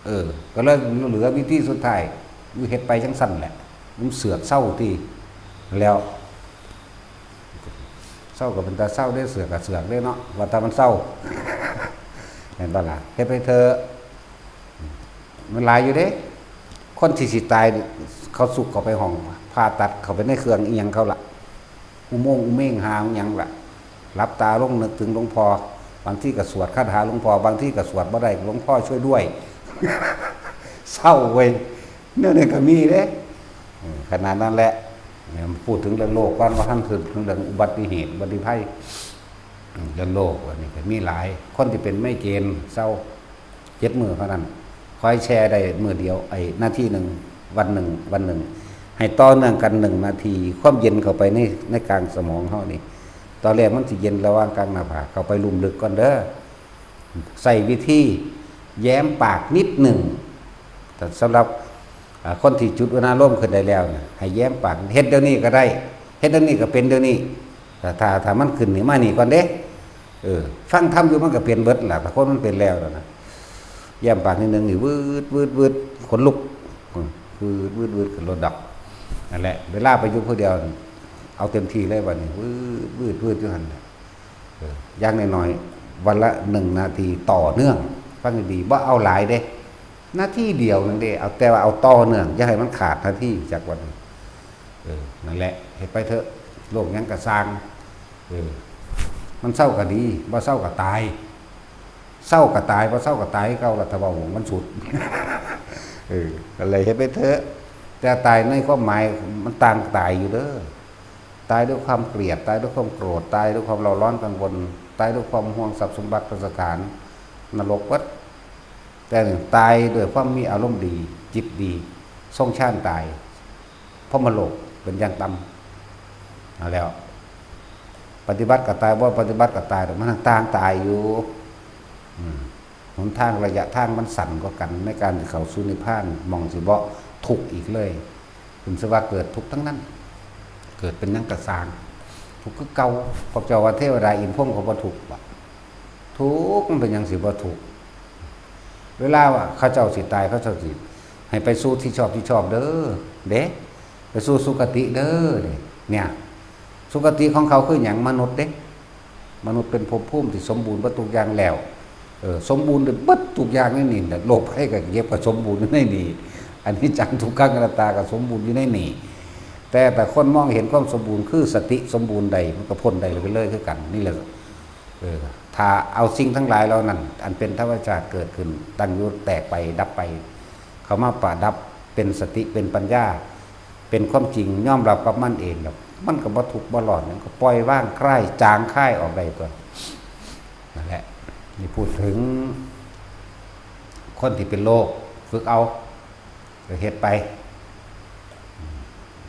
เออ ก็เลยเหลือวิธีสุดท้าย อยู่เฮ็ดไปจั่งซั่นแหละ มันเสือกเซาตี้ แล้ว เซาก็เป็นตาเซาเด้ เสือกก็เสือกเด้เนาะ ว่าแต่มันเซา เห็นบ่ล่ะ เฮ็ดไปเถอะ มันหลายอยู่เด้ คนที่สิตาย เขาสุกเข้าไปห้องผ่าตัด เข้าไปในเครื่องอิหยังเขาล่ะ อุโมงค์อุเมงหาอิหยังล่ะ หลับตาลงนึกถึงหลวงพ่อ บางทีก็สวดคาถาหลวงพ่อ บางทีก็สวดบ่ได้ "หลวงพ่อช่วยด้วย" เซาเว้ย แนวนี้ก็มีเด้ เออ ขนาดนั้นแหละ เนี่ย พูดถึงเรื่องโรคก่อน ว่าท่านถึงเรื่องอุบัติเหตุ อุบัติภัย อืม เรื่องโรคอันนี้ก็มีหลาย คนที่เป็นไมเกรนเซา เจ็ดมื้อเท่านั้น คอยแช่ได้มื้อเดียว ไอ้นาทีหนึ่ง วันหนึ่ง วันหนึ่ง ให้ต่อเนื่องกันหนึ่งนาที ความเย็นเข้าไปใน ในกลางสมองเฮานี่ ตอนแรกมันสิเย็นระหว่างกลางหน้าผาก เข้าไปลุ่มลึกก่อนเด้อ ใช้วิธีแย้มปากนิดหนึ่ง แต่สำหรับ อ่า คนที่จุดอุณาโลมขึ้นได้แล้วเนี่ย ให้แย้มปาก เฮ็ดเดี๋ยวนี้ก็ได้ เฮ็ดเดี๋ยวนี้ก็เป็นเดี๋ยวนี้ แต่ถ้า ถ้ามันขึ้นนี่ มานี่ก่อนเด้ เออ ฟังธรรมอยู่มันก็เป็นเบิดล่ะ ถ้าคนมันเป็นแล้วน่ะนะ แย้มปากนิดนึงนี่ วืด วืด วืด ขนลุก อืม วืด วืด วืด ขึ้นรถดับ นั่นแหละ เวลาไปอยู่ผู้เดียวนี่ เอาเต็มที่เลยบัดนี้ วืด วืด วืด อยู่หั่นแหละ เออ อย่างน้อยๆ วันละหนึ่งนาทีต่อเนื่อง ฟังดีๆ บ่เอาหลายเด้ นาทีเดียวนึงเด้ เอา แต่ว่าเอาต่อเนื่อง อย่าให้มันขาดนาทีจากวันหนึ่ง เออ นั่นแหละ เฮ็ดไปเถอะ โรคหยังก็ซ่าง เออ มันเซาก็ดี บ่เซาก็ตาย เซาก็ตาย บ่เซาก็ตายคือเก่าล่ะ ถ้าเว้ามันสุด เออ ก็เลยเฮ็ดไปเถอะ แต่ตายในความหมายมันต่างตายอยู่เด้อ ตายด้วยความเกลียด ตายด้วยความโกรธ ตายด้วยความเร่าร้อนกังวล ตายด้วยความห่วงทรัพย์สมบัติพัสถาน นรกเบิด แต่นี่ตายด้วยความมีอารมณ์ดี จิตดี ทรงฌานตาย พรหมโลกเป็นอย่างต่ำ เอาแล้ว ปฏิบัติก็ตาย บ่ปฏิบัติก็ตาย มันต่างตายอยู่ อืม หนทางระยะทางมันสั้นกว่ากัน ในการเข้าสู่นิพพาน หม่องสิบ่ทุกข์อีกเลย ขึ้นชื่อว่าเกิดทุกข์ทั้งนั้น เกิดเป็นหยังก็ซ่าง ทุกข์คือเก่า พระเจ้าว่าเทวดาอินทร์พรหมเขาบ่ทุกข์บ่ ทุกข์ มันเป็นหยังสิบ่ทุกข์ เวลาว่าเขาเจ้าสิตาย เขาเจ้าสิให้ไปสู่ที่ชอบที่ชอบเด้อ เด้ ไปสู่สุคติเด้อ เนี่ย สุคติของเขาคือหยัง มนุษย์เด้ มนุษย์เป็นภพภูมิที่สมบูรณ์เบิดทุกอย่างแล้ว เออ สมบูรณ์เบิดทุกอย่างในนี่แหละ โรคภัยไข้เจ็บก็สมบูรณ์อยู่ในนี่ อนิจจังทุกขังอนัตตาก็สมบูรณ์อยู่ในนี่ แต่ แต่คนมองเห็นความสมบูรณ์คือสติสมบูรณ์ใด มันก็พ้นได้ไปเลยคือกัน นี่แหละ เออ ถ้าเอาสิ่งทั้งหลายเหล่านั้น อันเป็นธรรมชาติเกิดขึ้น ตั้งอยู่ แตกไป ดับไป เข้ามาประดับเป็นสติ เป็นปัญญา เป็นความจริง ยอมรับกับมันเองแล้ว มันก็บ่ทุกข์บ่ร้อน มันก็ปล่อยวางคลาย จางคลายออกได้ตัว นั่นแหละ นี่พูดถึง คนที่เป็นโรค ฝึกเอา ก็เฮ็ดไป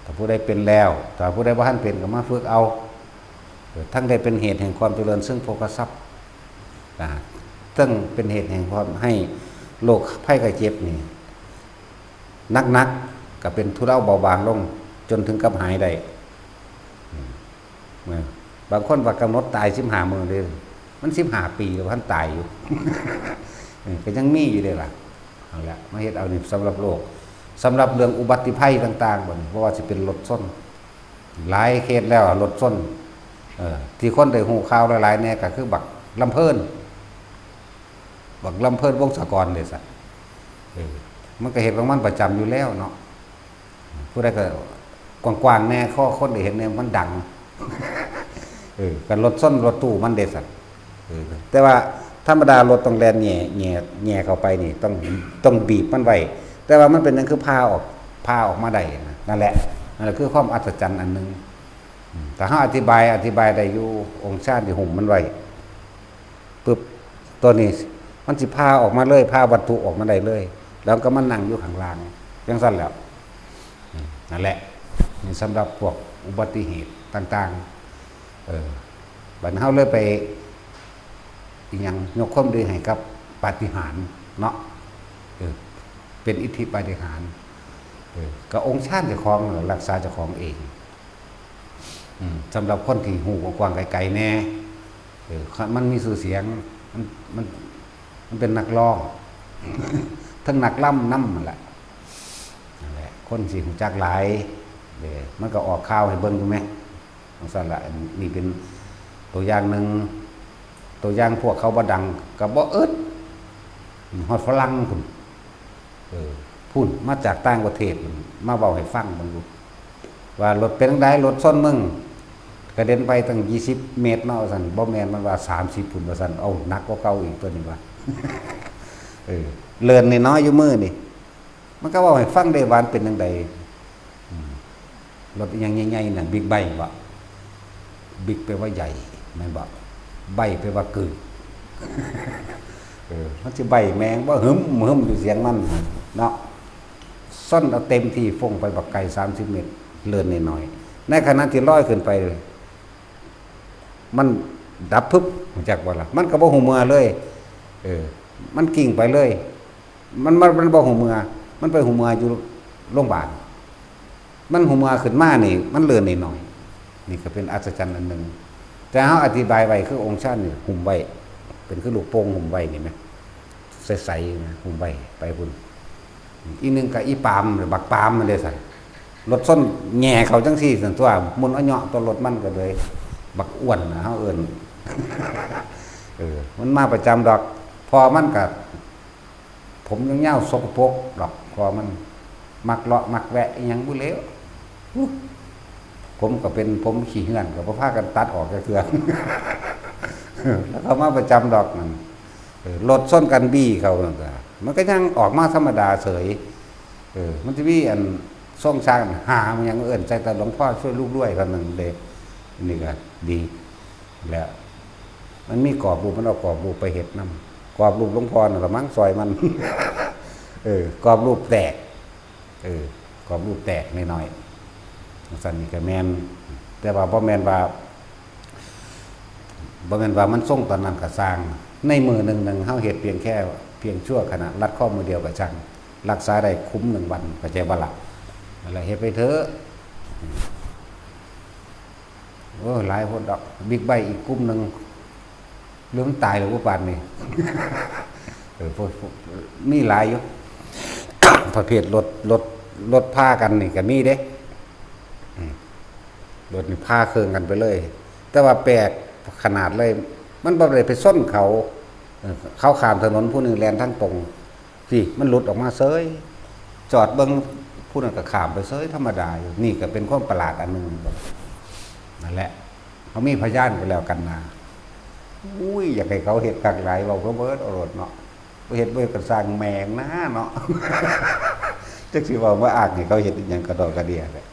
ถ้าผู้ใดเป็นแล้ว ถ้าผู้ใดบ่ทันเป็นก็มาฝึกเอา เออ ทั้งได้เป็นเหตุแห่งความเจริญซึ่งโภคทรัพย์ นะ ทั้งเป็นเหตุแห่งความให้โรคภัยไข้เจ็บนี่ หนักๆ ก็เป็นทุเลาเบาบางลง จนถึงกับหายได้ อืม เออ บางคนว่ากำหนดตายสิบห้ามื้อเลย มันสิบห้าปีแล้วบ่ทันตายอยู่ เออ ก็ยังมีอยู่เด้ล่ะ เอาละ มาเฮ็ดเอานี่สำหรับโรค สำหรับเรื่องอุบัติภัยต่างๆ บัดนี้ บ่ว่าสิเป็นรถชน หลายเคสแล้ว รถชน เออ ที่คนได้ฮู้ข่าวหลายๆ แน่ก็คือบักลำเพิ่น บักลำเพิ่น วงศกรเด้ซะ เออ มันก็เฮ็ดของมันประจำอยู่แล้วเนาะ ผู้ใดก็กว้างๆ แน่ ขอคนได้เห็นแน่ มันดัง เออ กันรถชนรถตู้มันเด้ซะ เออ แต่ว่าธรรมดารถต้องแล่นแหย่ แหย่ แหย่เข้าไปนี่ ต้อง ต้องบีบมันไว้ แต่ว่ามันเป็นหยังคือผ่าออก ผ่าออกมาได้นะ นั่นแหละ นั่นแหละคือความอัศจรรย์อันหนึ่ง อืม ถ้าเฮาอธิบาย อธิบายได้อยู่ องค์ฌานที่หุ้มมันไว้ ปึ๊บ ตัวนี้มันสิผ่าออกมาเลย ผ่าวัตถุออกมาได้เลย แล้วก็มานั่งอยู่ข้างล่าง จั่งซั้นแหล้ว อืม นั่นแหละ นี่สำหรับพวกอุบัติเหตุต่างๆ เออ บัดเฮาเลยไป อิหยัง ยกความดีให้กับปาฏิหาริย์เนาะ เออ เป็นอิทธิปาฏิหาริย์ เออ ก็องค์ฌานเจ้าของนั่นแหละ รักษาเจ้าของเอง อืม สำหรับคนที่ฮู้กว้างๆ ไกลๆ แน่ เออ มันมีชื่อเสียง มัน มัน มันเป็นนักร้อง ทั้งนักรำนำนั่นแหละ นั่นแหละ คนสิฮู้จักหลาย เออ มันก็ออกข่าวให้เบิ่งอยู่แหม จั่งซั้นล่ะ อันนี้เป็นตัวอย่างหนึ่ง ตัวอย่างพวกเขาบ่ดัง ก็บ่อึด ฮอดฝรั่งพุ้น เออ พุ้น มาจากต่างประเทศพุ้น มาเว้าให้ฟังเบิ่งดู ว่ารถเป็นจั่งใด รถชนมึง กระเด็นไปตั้งยี่สิบเมตรเนาะ ว่าซั่น บ่แม่น มันว่าสามสิบพุ้น ว่าซั่น เอ้า หนักกว่าเก่าอีกตัวนี้ว่า เออ เลื่อนน้อยๆ อยู่มือนี่ มันก็เว้าให้ฟังได้ว่ามันเป็นจั่งใด อืม รถอิหยังใหญ่ๆน่ะ บิ๊กไบค์บ่ บิ๊กแปลว่าใหญ่ แม่นบ่ ไบค์แปลว่าคือ เออ มันสิไบค์แม่งบ่ หึมหึมอยู่เสียงมัน เนาะ ส้นเอาเต็มที่ ฟงไปบักไกล สามสิบเมตร เลื่อนน้อยๆ ในขณะที่ลอยขึ้นไป มันดับพึบ รู้จักบ่ล่ะ มันก็บ่ฮู้เมื่อเลย เออ มันกิ่งไปเลย มัน มัน มันบ่ฮู้เมื่อ มันไปฮู้เมื่ออยู่โรงบาล มันฮู้เมื่อขึ้นมานี่ มันเลื่อนน้อยๆ นี่ก็เป็นอัศจรรย์อันหนึ่ง แต่เฮาอธิบายไว้คือองค์ฌานนี่หุ้มไว้ เป็นคือลูกโป่งหุ้มไว้นี่แหม ใสๆ นะ หุ้มไว้ ไปพุ้น อีหนึ่งก็อีปาล์ม บักปาล์มมันเด้ซั่น รถชนแหย่เข้าจั่งซี้ซั่นตั่ว หมุนเอาเหยาะตัวรถมันก็เลย บักอ้วนนะ เฮาเอิ้น เออ มันมาประจำดอก พ่อมันก็ ผมยาวๆ สกปรกดอก พ่อมัน มักเลาะมักแวะอิหยังบ่แล้ว อู้ ผมก็เป็นผมขี้เหื่อน ก็บ่พากันตัดออกจักเทื่อ แล้วเขามาประจำดอกนั่น เออ รถชนกันบี้เข้านั่นก็ มันก็ยังออกมาธรรมดาเฉย เออ มันสิมีอันทรงฌานหามันยังเอิ้นใส่แต่หลวงพ่อช่วยลูกด้วยเท่านั้นเด้ นี่ก็ดี แล้ว มันมีกรอบรูป มันเอากรอบรูปไปเฮ็ดนำ กรอบรูปหลวงพ่อนั่นล่ะมั้งซอยมัน เออ กรอบรูปแตก เออ กรอบรูปแตกน้อยๆ จั่งซั้นนี่ก็แม่น แต่ว่าบ่แม่นว่า บ่แม่นว่ามันทรงตอนนั้นก็ซ่าง ในมื้อหนึ่งหนึ่ง เฮาเฮ็ดเพียงแค่ เพียงชั่วขณะ รัดข้อมือเดียวก็ช่าง รักษาได้คุ้มหนึ่งวัน เข้าใจบ่ล่ะ นั่นแหละ เฮ็ดไปเถอะ โอ้ หลายโพดดอก บิ๊กไบค์อีกกลุ่มหนึ่ง หรือมันตายแล้วบ่ปานนี้ เออ พวก พวก มีหลายอยู่ ประเภทรถ รถ รถพากันนี่ก็มีเด้ อืม รถนี่พาเครื่องกันไปเลย แต่ว่าแปลกขนาดเลย มันบ่ได้ไปชนเขา เออ เขาข้ามถนน ผู้หนึ่งแล่นทางตรง สิ มันหลุดออกมาเฉย จอดเบิ่ง ผู้นั้นก็ข้ามไปเฉย ธรรมดาอยู่ นี่ก็เป็นความประหลาดอันหนึ่ง นั่นแหละ เขามีพยานก็แล้วกันนะ อุ้ย อยากให้เขาเฮ็ดคักหลาย เว้าเพ้อเบิดเอาโลดเนาะ บ่เฮ็ด บ่เฮ็ดก็ซ่างแม่งนะเนาะ จักสิเว้ามาอ้างให้เขาเฮ็ดอิหยังกระดอกกระเดียแหละ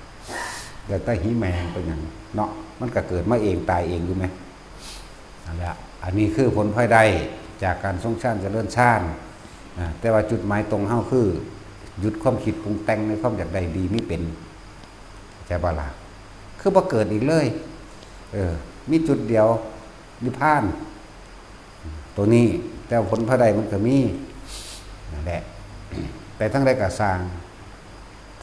แล้วแต่หิแมงเป็นหยังเนาะ มันก็เกิดมาเองตายเองอยู่แหม นั่นแหละ อันนี้คือผลพลอยได้จากการทรงฌานเจริญฌาน อ่า แต่ว่าจุดหมายตรงเฮาคือ หยุดความคิดปรุงแต่งในความอยากได้ดีมีเป็น เข้าใจบ่ล่ะ คือบ่เกิดอีกเลย เออ มีจุดเดียว นิพพาน ตัวนี้ แต่ผลพลอยได้มันก็มี นั่นแหละ ไปทางใดก็ซ่าง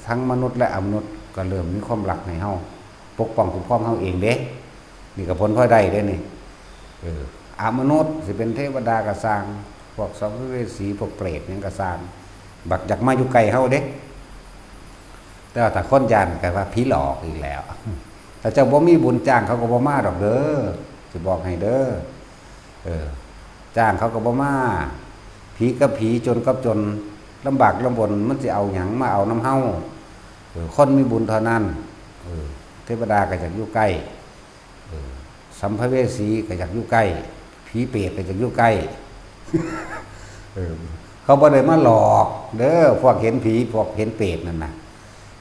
ทั้งมนุษย์และอมนุษย์ก็เริ่มมีความรักให้เฮา ปกป้องคุ้มครองเฮาเองเด้ นี่ก็ผลพลอยได้เด้นี่ เออ อมนุษย์สิเป็นเทวดาก็ซ่าง พวกสัมภเวสี พวกเปรตหยังก็ซ่าง บักอยากมาอยู่ใกล้เฮาเด้ แต่ว่าถ้าคนย้านก็ว่าผีหลอกอีกแล้ว ถ้าเจ้าบ่มีบุญจ้างเขาก็บ่มาดอกเด้อ สิบอกให้เด้อ เออ จ้างเขาก็บ่มา ผีกับผี จนกับจน ลำบากลำบน มันสิเอาหยังมาเอานำเฮา เออ คนมีบุญเท่านั้น เออ เทวดาก็อยากอยู่ใกล้ เออ สัมภเวสีก็อยากอยู่ใกล้ ผีเปรตก็อยากอยู่ใกล้ เออ เขาบ่ได้มาหลอกเด้อ พวกเห็นผี พวกเห็นเปรตนั่นน่ะ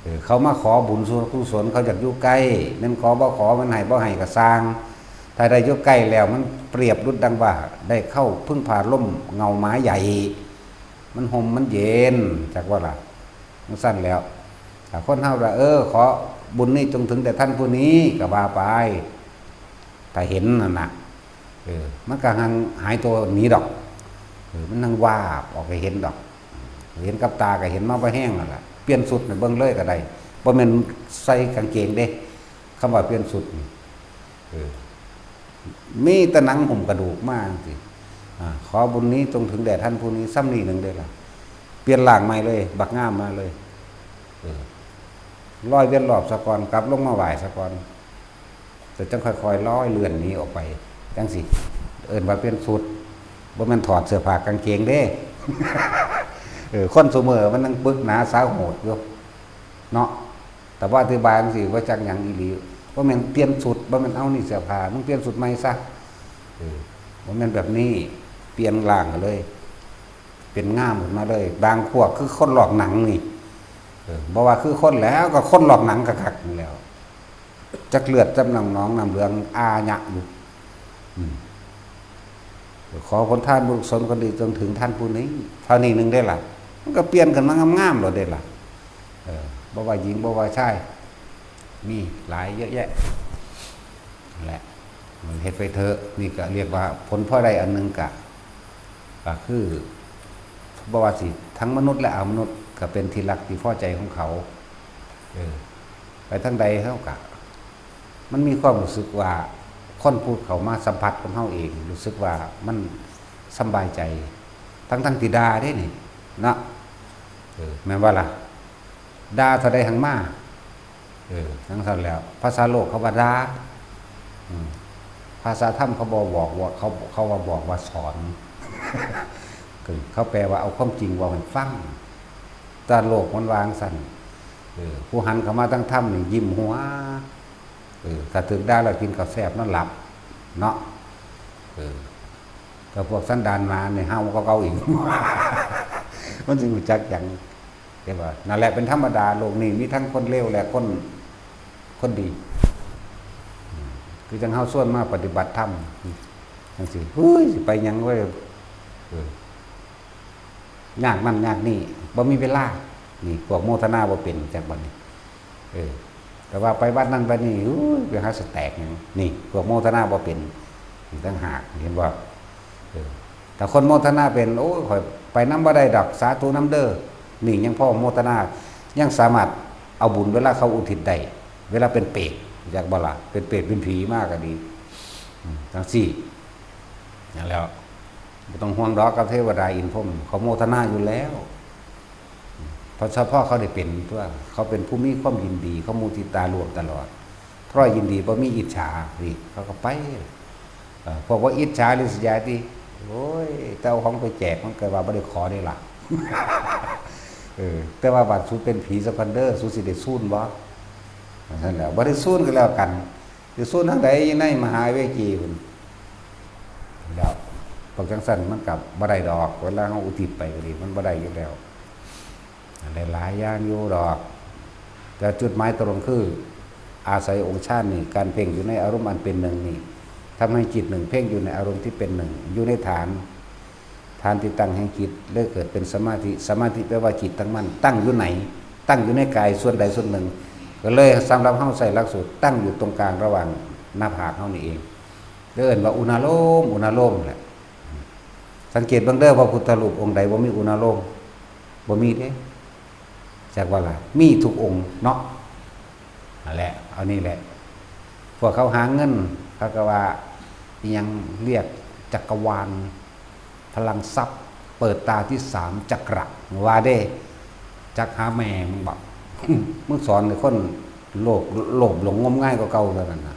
เออ เขามาขอบุญส่วนกุศล เขาอยากอยู่ใกล้ แม่นขอบ่ขอ มันให้บ่ให้ก็ซ่าง ถ้าได้อยู่ใกล้แล้ว มันเปรียบดุจดังว่าได้เข้าพึ่งพาร่มเงาไม้ใหญ่ มันห่มมันเย็น จักว่าล่ะ จั่งซั้นแล้ว ถ้าคนเฮาว่า เออ ขอบุญนี้จงถึงแต่ท่านผู้นี้ ก็ว่าไป ถ้าเห็นนั่นน่ะ เออ มันก็หังหายตัวหนีดอก เออ มันหังวาบออกไปเห็นดอก เห็นกับตาก็เห็นมาบ่แห้งนั่นล่ะ เปลี่ยนชุดให้เบิ่งเลยก็ได้ บ่แม่นใส่กางเกงเด้ คำว่าเปลี่ยนชุดนี่ เออ มีแต่หนังหุ้มกระดูกมาจั่งซี้ อ่า ขอบุญนี้จงถึงแด่ท่านผู้นี้ ซ้ำนี้หนึ่งเด้อล่ะ เปลี่ยนร่างใหม่เลย บักงามมาเลย เออ ลอยเวียนรอบซะก่อน กลับลงมาไหว้ซะก่อน แต่จั่งค่อยๆลอยเลื่อนหนีออกไป จั่งซี้ เอิ้นว่าเปลี่ยนชุด บ่แม่นถอดเสื้อผ้ากางเกงเด้ เออ คนซุมื้อมันยังปึกหนาสาโหดอยู่ เนาะ แต่ว่าอธิบายจั่งซี้ บ่จักหยังอีหลี บ่แม่นเปลี่ยนชุด บ่แม่นเอานี่เสื้อผ้า มึงเปลี่ยนชุดใหม่ซะ เออ บ่แม่นแบบนี้ เปลี่ยนร่างกันเลย เป็นงามขึ้นมาเลย บางพวกคือคนลอกหนังนี่ เออ บ่ว่าคือคนแล้ว ก็คนลอกหนังคักๆนั่นแหล้ว จักเลือดจำหนองหนองน้ำเหลืองอาญะอยู่ อืม ขอผลทานบุญกุศลคนดีจงถึงท่านผู้นี้ เท่านี้หนึ่งได้ล่ะ มันก็เปลี่ยนกันมางามๆโลดได้ล่ะ เออ บ่ว่าหญิง บ่ว่าชาย มีหลายเยอะแยะ นั่นแหละ มันเฮ็ดไปเถอะ นี่ก็เรียกว่าผลพลอยได้อันหนึ่งกะ ก็คือ บ่ว่าสิทั้งมนุษย์และอมนุษย์ ก็เป็นที่รักที่พอใจของเขา เออ ไปทางใดเขากะ มันมีความรู้สึกว่า คนผู้เข้ามาสัมผัสกับเฮาเอง รู้สึกว่ามันสำบายใจ ทั้งๆที่ด่าเด้นี่ เนาะ เออ แม่นบ่ล่ะ ด่าเท่าใดหังมา เออ จั่งซั่นแหล้ว ภาษาโลกเขาว่าด่า อืม ภาษาธรรมเขาบ่บอกว่า เขา เขาว่าบอกว่าสอน คือเขาแปลว่าเอาความจริงเว้าให้ฟัง แต่โลกมันวาจั่งซั่น เออ ผู้หันเข้ามาทางธรรมนี่ยิ้มหัว เออ ถ้าถูกด่าแล้วกินข้าวแซ่บนอนหลับ เนาะ เออ แต่พวกสันดานหมาเนี่ยเห่ากว่าเก่าอีก มันสิรู้จักหยัง แต่ว่านั่นแหละเป็นธรรมดา โลกนี้มีทั้งคนเลวและคน คนดี อืม คือจั่งเฮาชวนมาปฏิบัติธรรมจั่งซี้ เฮ้ย สิไปหยังเว้ย เออ ยากนั่นยากนี่ บ่มีเวลา นี่ พวกโมทนาบ่เป็น จักบัดนี้ เออ แต่ว่าไปวัดนั่นไปนี่ อุ้ย ไปหาสแต็กหยัง นี่ พวกโมทนาบ่เป็น อีกต่างหาก เห็นบ่ เออ ถ้าคนโมทนาเป็น โอ้ย ข้อยไปนำบ่ได้ดอก สาธุนำเด้อ นี่ยังพอโมทนา ยังสามารถเอาบุญเวลาเขาอุทิศได้ เวลาเป็นเปรต จักบ่ล่ะ เป็นเปรตเป็นผีมาก็ดี อืม จั่งซี้ นั่นแหล้ว บ่ต้องห่วงดอกกับเทวดาอินทร์พรหม เขาโมทนาอยู่แล้ว เพราะเฉพาะเขาได้เป็นตัว เขาเป็นผู้มีความยินดี เขามุทิตาร่วมตลอด เพราะยินดีบ่มีอิจฉา นี่ เขาก็ไป เอ่อ พวกว่าอิจฉาริษยาติ โอ้ย แต่เอาของไปแจกมันก็ว่าบ่ได้ขอได้ล่ะ เออ แต่ว่าบาดสูเป็นผีสะกอนเด้อ สูสิได้ซูนบ่ นั่นแหละ บ่ได้ซูนก็แล้วกัน สิซูนทางใด อยู่ในมหาเวจีพุ้น แล้ว พวกจั่งซั่นมันก็บ่ได้ดอก เวลาเฮาอุทิศไปก็ดี มันบ่ได้อยู่แล้ว หลายๆอย่างอยู่ดอก แต่จุดหมายตรงคือ อาศัยองค์ฌานนี่ การเพ่งอยู่ในอารมณ์อันเป็นหนึ่งนี่ ทำให้จิตหนึ่งเพ่งอยู่ในอารมณ์ที่เป็นหนึ่ง อยู่ในฐาน ฐานที่ตั้งแห่งจิต เลยเกิดเป็นสมาธิ สมาธิแปลว่าจิตตั้งมั่น ตั้งอยู่ไหน ตั้งอยู่ในกายส่วนใดส่วนหนึ่ง ก็เลยสำหรับเฮาใช้หลักสูตร ตั้งอยู่ตรงกลางระหว่างหน้าผากเฮานี่เอง เรียกว่าอุณาโลม อุณาโลมแหละ สังเกตเบิ่งเด้อ พระพุทธรูปองค์ใดบ่มีอุณาโลม บ่มีเด้ จักว่าล่ะ มีทุกองค์เนาะ นั่นแหละ เอานี่แหละ พวกเขาหาเงิน เขาก็ว่า อิหยัง เรียกจักรวาล พลังทรัพย์ เปิดตาที่สามจักระ ว่าเด้ จักหาแม่มึงบอก มึงสอนให้คนโลภ โลภหลงงมงายกว่าเก่าเท่านั้นน่ะ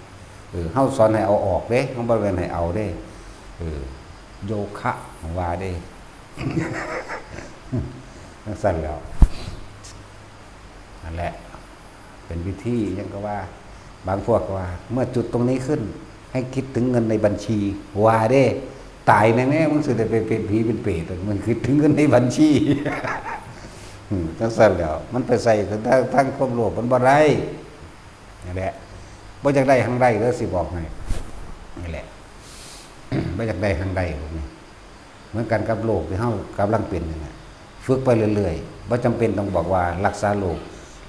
เออ เฮาสอนให้เอาออกเด้ เฮาบ่แม่นให้เอาเด้ เออ โยคะ ว่าเด้ จั่งซั่นแหล้ว นั่นแหละ เป็นวิธีหยังก็ว่า บางพวกก็ว่า เมื่อจุดตรงนี้ขึ้น ให้คิดถึงเงินในบัญชี ว่าเด้ ตายแน่ๆ มึงสิได้ไปเป็นผีเป็นเปรต มึงคิดถึงเงินในบัญชี อืม จั่งซั่นแหล้ว มันไปใส่ทาง ทางความโลภมันบ่ได้ นั่นแหละ บ่อยากได้หังได้เด้อ สิบอกให้ นั่นแหละ บ่อยากได้หังได้พวกนี้ เหมือนกันกับโรคที่เฮากำลังเป็นนี่แหละ ฝึกไปเรื่อยๆ บ่จำเป็นต้องบอกว่ารักษาโรค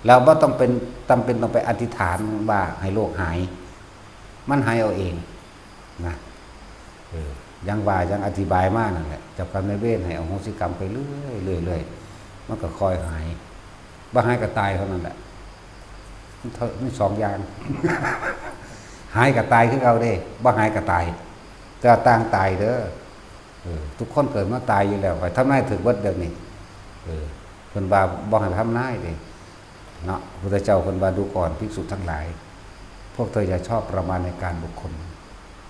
แล้วบ่ต้องเป็น จำเป็นต้องไปอธิษฐานว่าให้โรคหาย มันหายเอาเองนะ เออ ยังว่ายังอธิบายมานั่นแหละ เจ้ากรรมนายเวรให้อโหสิกรรมไปเรื่อยๆ เรื่อยๆ มันก็ค่อยหาย บ่หายก็ตายเท่านั้นแหละ มันเท่า มันสองอย่าง หายก็ตายคือเก่าเด้ บ่หายก็ตาย แต่ว่าต่างตายเด้อ เออ ทุกคนเกิดมาตายอยู่แล้ว ข้อยทำนายถืกเบิดเดี๋ยวนี้ เออ เพิ่นว่าบ่ให้ทำนายเด้ เนาะ พุทธเจ้าเพิ่นว่า ดูก่อนภิกษุทั้งหลาย พวกเธออย่าชอบประมาณในการบุคคล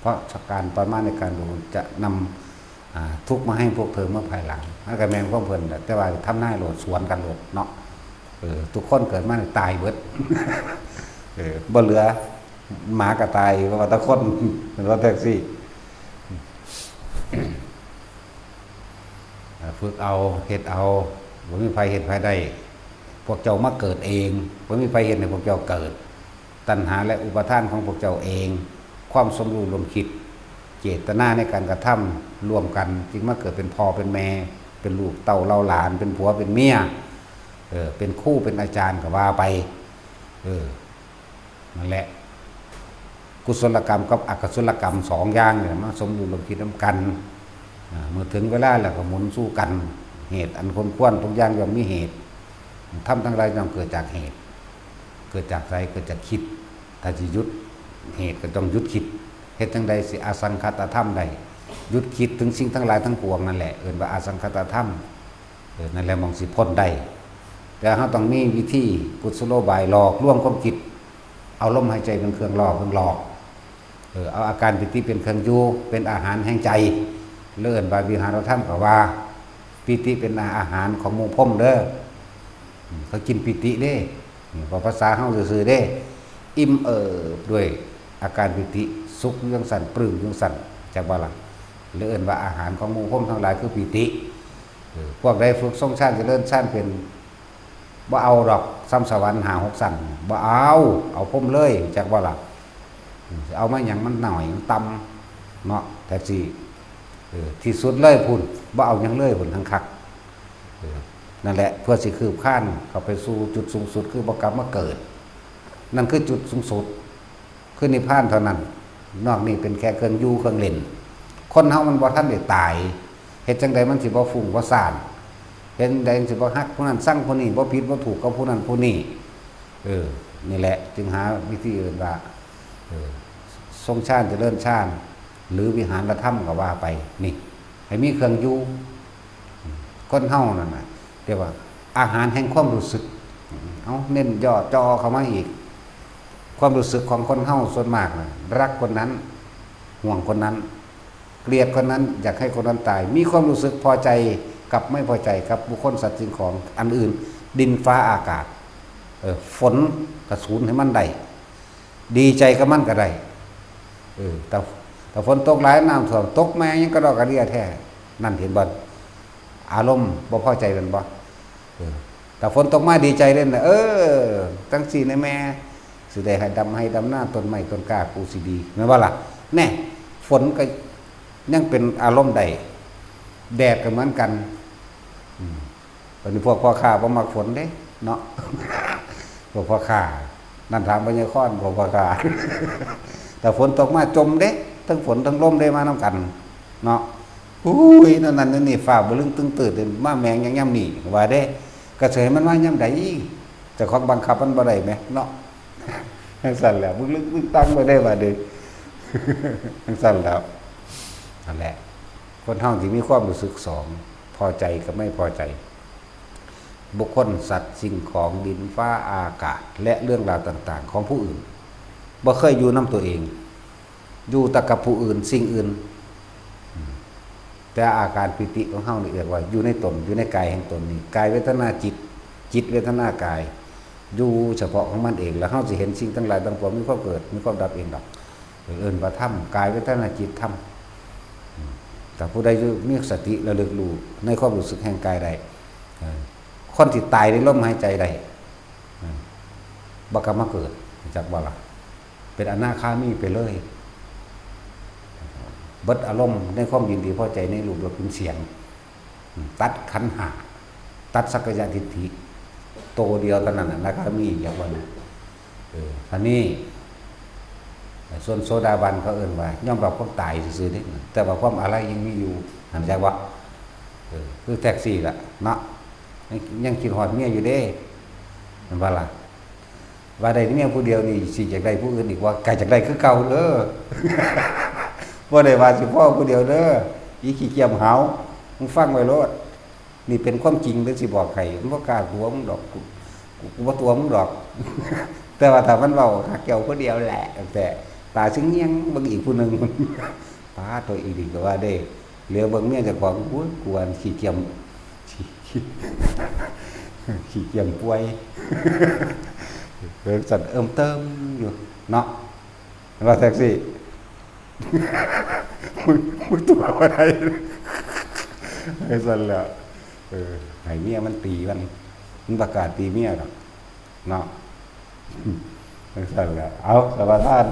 เพราะการประมาณในการบุคคลจะนำ อ่า ทุกข์มาให้พวกเธอเมื่อภายหลัง มันก็แม่นของเพิ่นแหละ แต่ว่าทำนายโลด สวนกันโลดเนาะ เออ ทุกคนเกิดมาตายเบิด เออ บ่เหลือ หมาก็ตาย เพราะว่าแต่คน เป็นว่าแท็กซี่ อ่า ฝึกเอา เฮ็ดเอา บ่มีไผเฮ็ดไผได้ ป พวกเจ้ามาเกิดเอง บ่มีไผเฮ็ดให้พวกเจ้าเกิด ตัณหาและอุปาทานของพวกเจ้าเอง ความสมรู้ร่วมคิด เจตนาในการกระทำร่วมกัน จึงมาเกิดเป็นพ่อเป็นแม่ เป็นลูกเต้าเหล่าหลาน เป็นผัวเป็นเมีย เออ เป็นครูเป็นอาจารย์ก็ว่าไป เออ นั่นแหละ กุศลกรรมกับอกุศลกรรมสองอย่างเนี่ย มาสมรู้ร่วมคิดนำกัน อ่า เมื่อถึงเวลาแล้วก็หมุนสู่กัน เหตุอันควรควรทุกอย่างย่อมมีเหตุ ธรรมทั้งหลายย่อมเกิดจากเหตุ เกิดจากใส เกิดจากคิด ถ้าสิหยุดเหตุก็ต้องหยุดคิด เฮ็ดจั่งใดสิอสังขตธรรมได้ หยุดคิดถึงสิ่งทั้งหลายทั้งปวงนั่นแหละ เอิ้นว่าอสังขตธรรม เออ นั่นแหละหม่องสิพ้นได้ แต่เฮาต้องมีวิธีกุศโลบายหลอกลวงความคิด เอาลมหายใจเป็นเครื่องล่อ เครื่องหลอก เออ เอาอาการปีติเป็นเครื่องอยู่ เป็นอาหารแห่งใจ เอิ้นว่าวิหารธรรมก็ว่า ปีติเป็นอาหารของหมู่พรหมเด้อ อืม เขากินปีติเด้ อืม ภาษาเฮาซื่อๆเด้ อิ่มเอิบด้วยอาการปีติ สุขอยู่จั่งซั่น ปลื้มอยู่จั่งซั่น จักบ่ล่ะ เอิ้นว่าอาหารของหมู่พรหมทั้งหลายคือปีติ เออ พวกใดฝึกทรงฌานเจริญฌานเป็น บ่เอาดอก ส่ำสวรรค์ห้าหกชั้น บ่เอา เอาพรหมเลย จักบ่ล่ะ อืม เอามาหยัง มันน้อย มันต่ำเนาะ แต่สิ เออ ที่สุดเลยพุ้น บ่เอาหยังเลยพุ้น ทั้งคัก เออ นั่นแหละ เพื่อสิคืบคลานเข้าไปสู่จุดสูงสุด คือบ่กลับมาเกิด นั่นคือจุดสูงสุด คือนิพพานเท่านั้น นอกนี้เป็นแค่เครื่องอยู่เครื่องเล่น คนเฮามันบ่ทันได้ตาย เฮ็ดจั่งใดมันสิบ่ฟุ้งบ่ซ่าน เฮ็ดจั่งใดมันสิบ่ฮักผู้นั้นชังผู้นี้ บ่ผิดบ่ถูกกับผู้นั้นผู้นี้ เออ นี่แหละ จึงหาวิธีเอิ้นว่า เออ ทรงฌานเจริญฌาน หรือวิหารธรรมก็ว่าไป นี่ ให้มีเครื่องอยู่ คนเฮานั่นน่ะ เรียกว่าอาหารแห่งความรู้สึก เอาเน้นย่อจ่อเข้ามาอีก ความรู้สึกของคนเฮาส่วนมากน่ะ รักคนนั้น ห่วงคนนั้น เกลียดคนนั้น อยากให้คนนั้นตาย มีความรู้สึกพอใจกับไม่พอใจกับบุคคลสัตว์สิ่งของอันอื่น ดินฟ้าอากาศ เออ ฝนกระสูนให้มันได้ ดีใจกับมันก็ได้ เออ แต่ แต่ฝนตกหลายน้ำท่วม ตกแม่ยังกระดอกกระเดียแท้ นั่นเห็นบ่ อารมณ์บ่พอใจแม่นบ่ เออ แต่ฝนตกมาดีใจเด้นะ เออ จั่งซี้นะแม่ สิได้ให้ดำไฮ่ดำนา ต้นไม้ต้นกล้ากูสิดี แม่นบ่ล่ะ แน่ ฝนก็ยังเป็นอารมณ์ได้ แดดก็เหมือนกัน อืม บัดนี้พวกพ่อค้าบ่มักฝนเด้ เนาะ พวกพ่อค้า นั่นถามพญาคอน พวกพ่อค้า แต่ฝนตกมาจมเด้ ทั้งฝนทั้งลมเด้ มานำกัน เนาะ อุ้ย นั่นนั่นนี่ ฟ้าบ่ลึงตึงตืดเลย มาแมงยังย่ำนี่ ว่าเด้ ก็สิให้มันมายามใด เจ้าของบังคับมันบ่ได้แหม เนาะ จั่งซั่นแหละ มึงลึกมึงตั้งบ่ได้ว่าเด้ จั่งซั่นแหล้ว นั่นแหละ คนเฮาสิมีความรู้สึกสอง พอใจกับไม่พอใจ บุคคล สัตว์ สิ่งของ ดิน ฟ้า อากาศ และเรื่องราวต่างๆ ของผู้อื่น บ่เคยอยู่นำตัวเอง อยู่แต่กับผู้อื่น สิ่งอื่น อืม แต่อาการปีติของเฮานี่เรียกว่าอยู่ในตน อยู่ในกายแห่งตนนี่ กายเวทนาจิต จิตเวทนากาย อยู่เฉพาะของมันเอง แล้วเฮาสิเห็นสิ่งทั้งหลายทั้งปวงมีความเกิด มีความดับเองดอก เอิ้นว่าธรรม กายเวทนาจิตธรรม อืม แต่ผู้ใดอยู่มีสติระลึกรู้ในความรู้สึกแห่งกายได้ เออ คนที่ตายในลมหายใจได้ อืม บ่กลับมาเกิด จักบ่ล่ะ เป็นอนาคามีไปเลย เบิดอารมณ์ในความยินดีพอใจในรูปรสกลิ่นเสียง อืม ตัดขันธ์ห้า ตัดสักกายทิฏฐิ โตเดียวเท่านั้นน่ะ อนาคามี จักว่านะ เออ อันนี้ ส่วนโสดาบันเขาเอิ้นว่ายอมรับความตายซื่อๆเด้ แต่ว่าความอาลัยยังมีอยู่ หันจักบ่ เออ คือแท็กซี่ล่ะ เนาะ ยัง ยังคิดฮอดเมียอยู่เด้ แม่นบ่ล่ะ ว่าได้เมียผู้เดียวนี่ สิอยากได้ผู้อื่นอีกบ่ ก็อยากได้คือเก่าเด้อ บ่ได้ว่าสิพ้อผู้เดียวเด้อ อีขี้เกียจหาว มึงฟังไว้โลด นี่เป็นความจริงเด้อ สิบอกให้ มันบ่กล้าตัวมึงดอก กู กู กูบ่ตัวมึงดอก แต่ว่าถ้ามันเว้า ฮักเจ้าผู้เดียวแหละ แต่ตาซึ่งเฮียงเบิ่งอีกผู้หนึ่ง ป๊าด ตัวอีหลีก็ว่าเด้ เหลียวเบิ่งเมียเจ้าของ โอ้ย กูว่าขี้เกียจ ขี้ ขี้เกียจป่วย เออ สั่นเอิมเติมอยู่ เนาะ ว่าแท็กซี่ มึง มึงตัวบ่ได้ ไอ้สั่นแหละ เออ ให้เมียมันตีมัน มันประกาศตีเมียดอกเนาะ จังซั่นแหละ เอา สมาทาน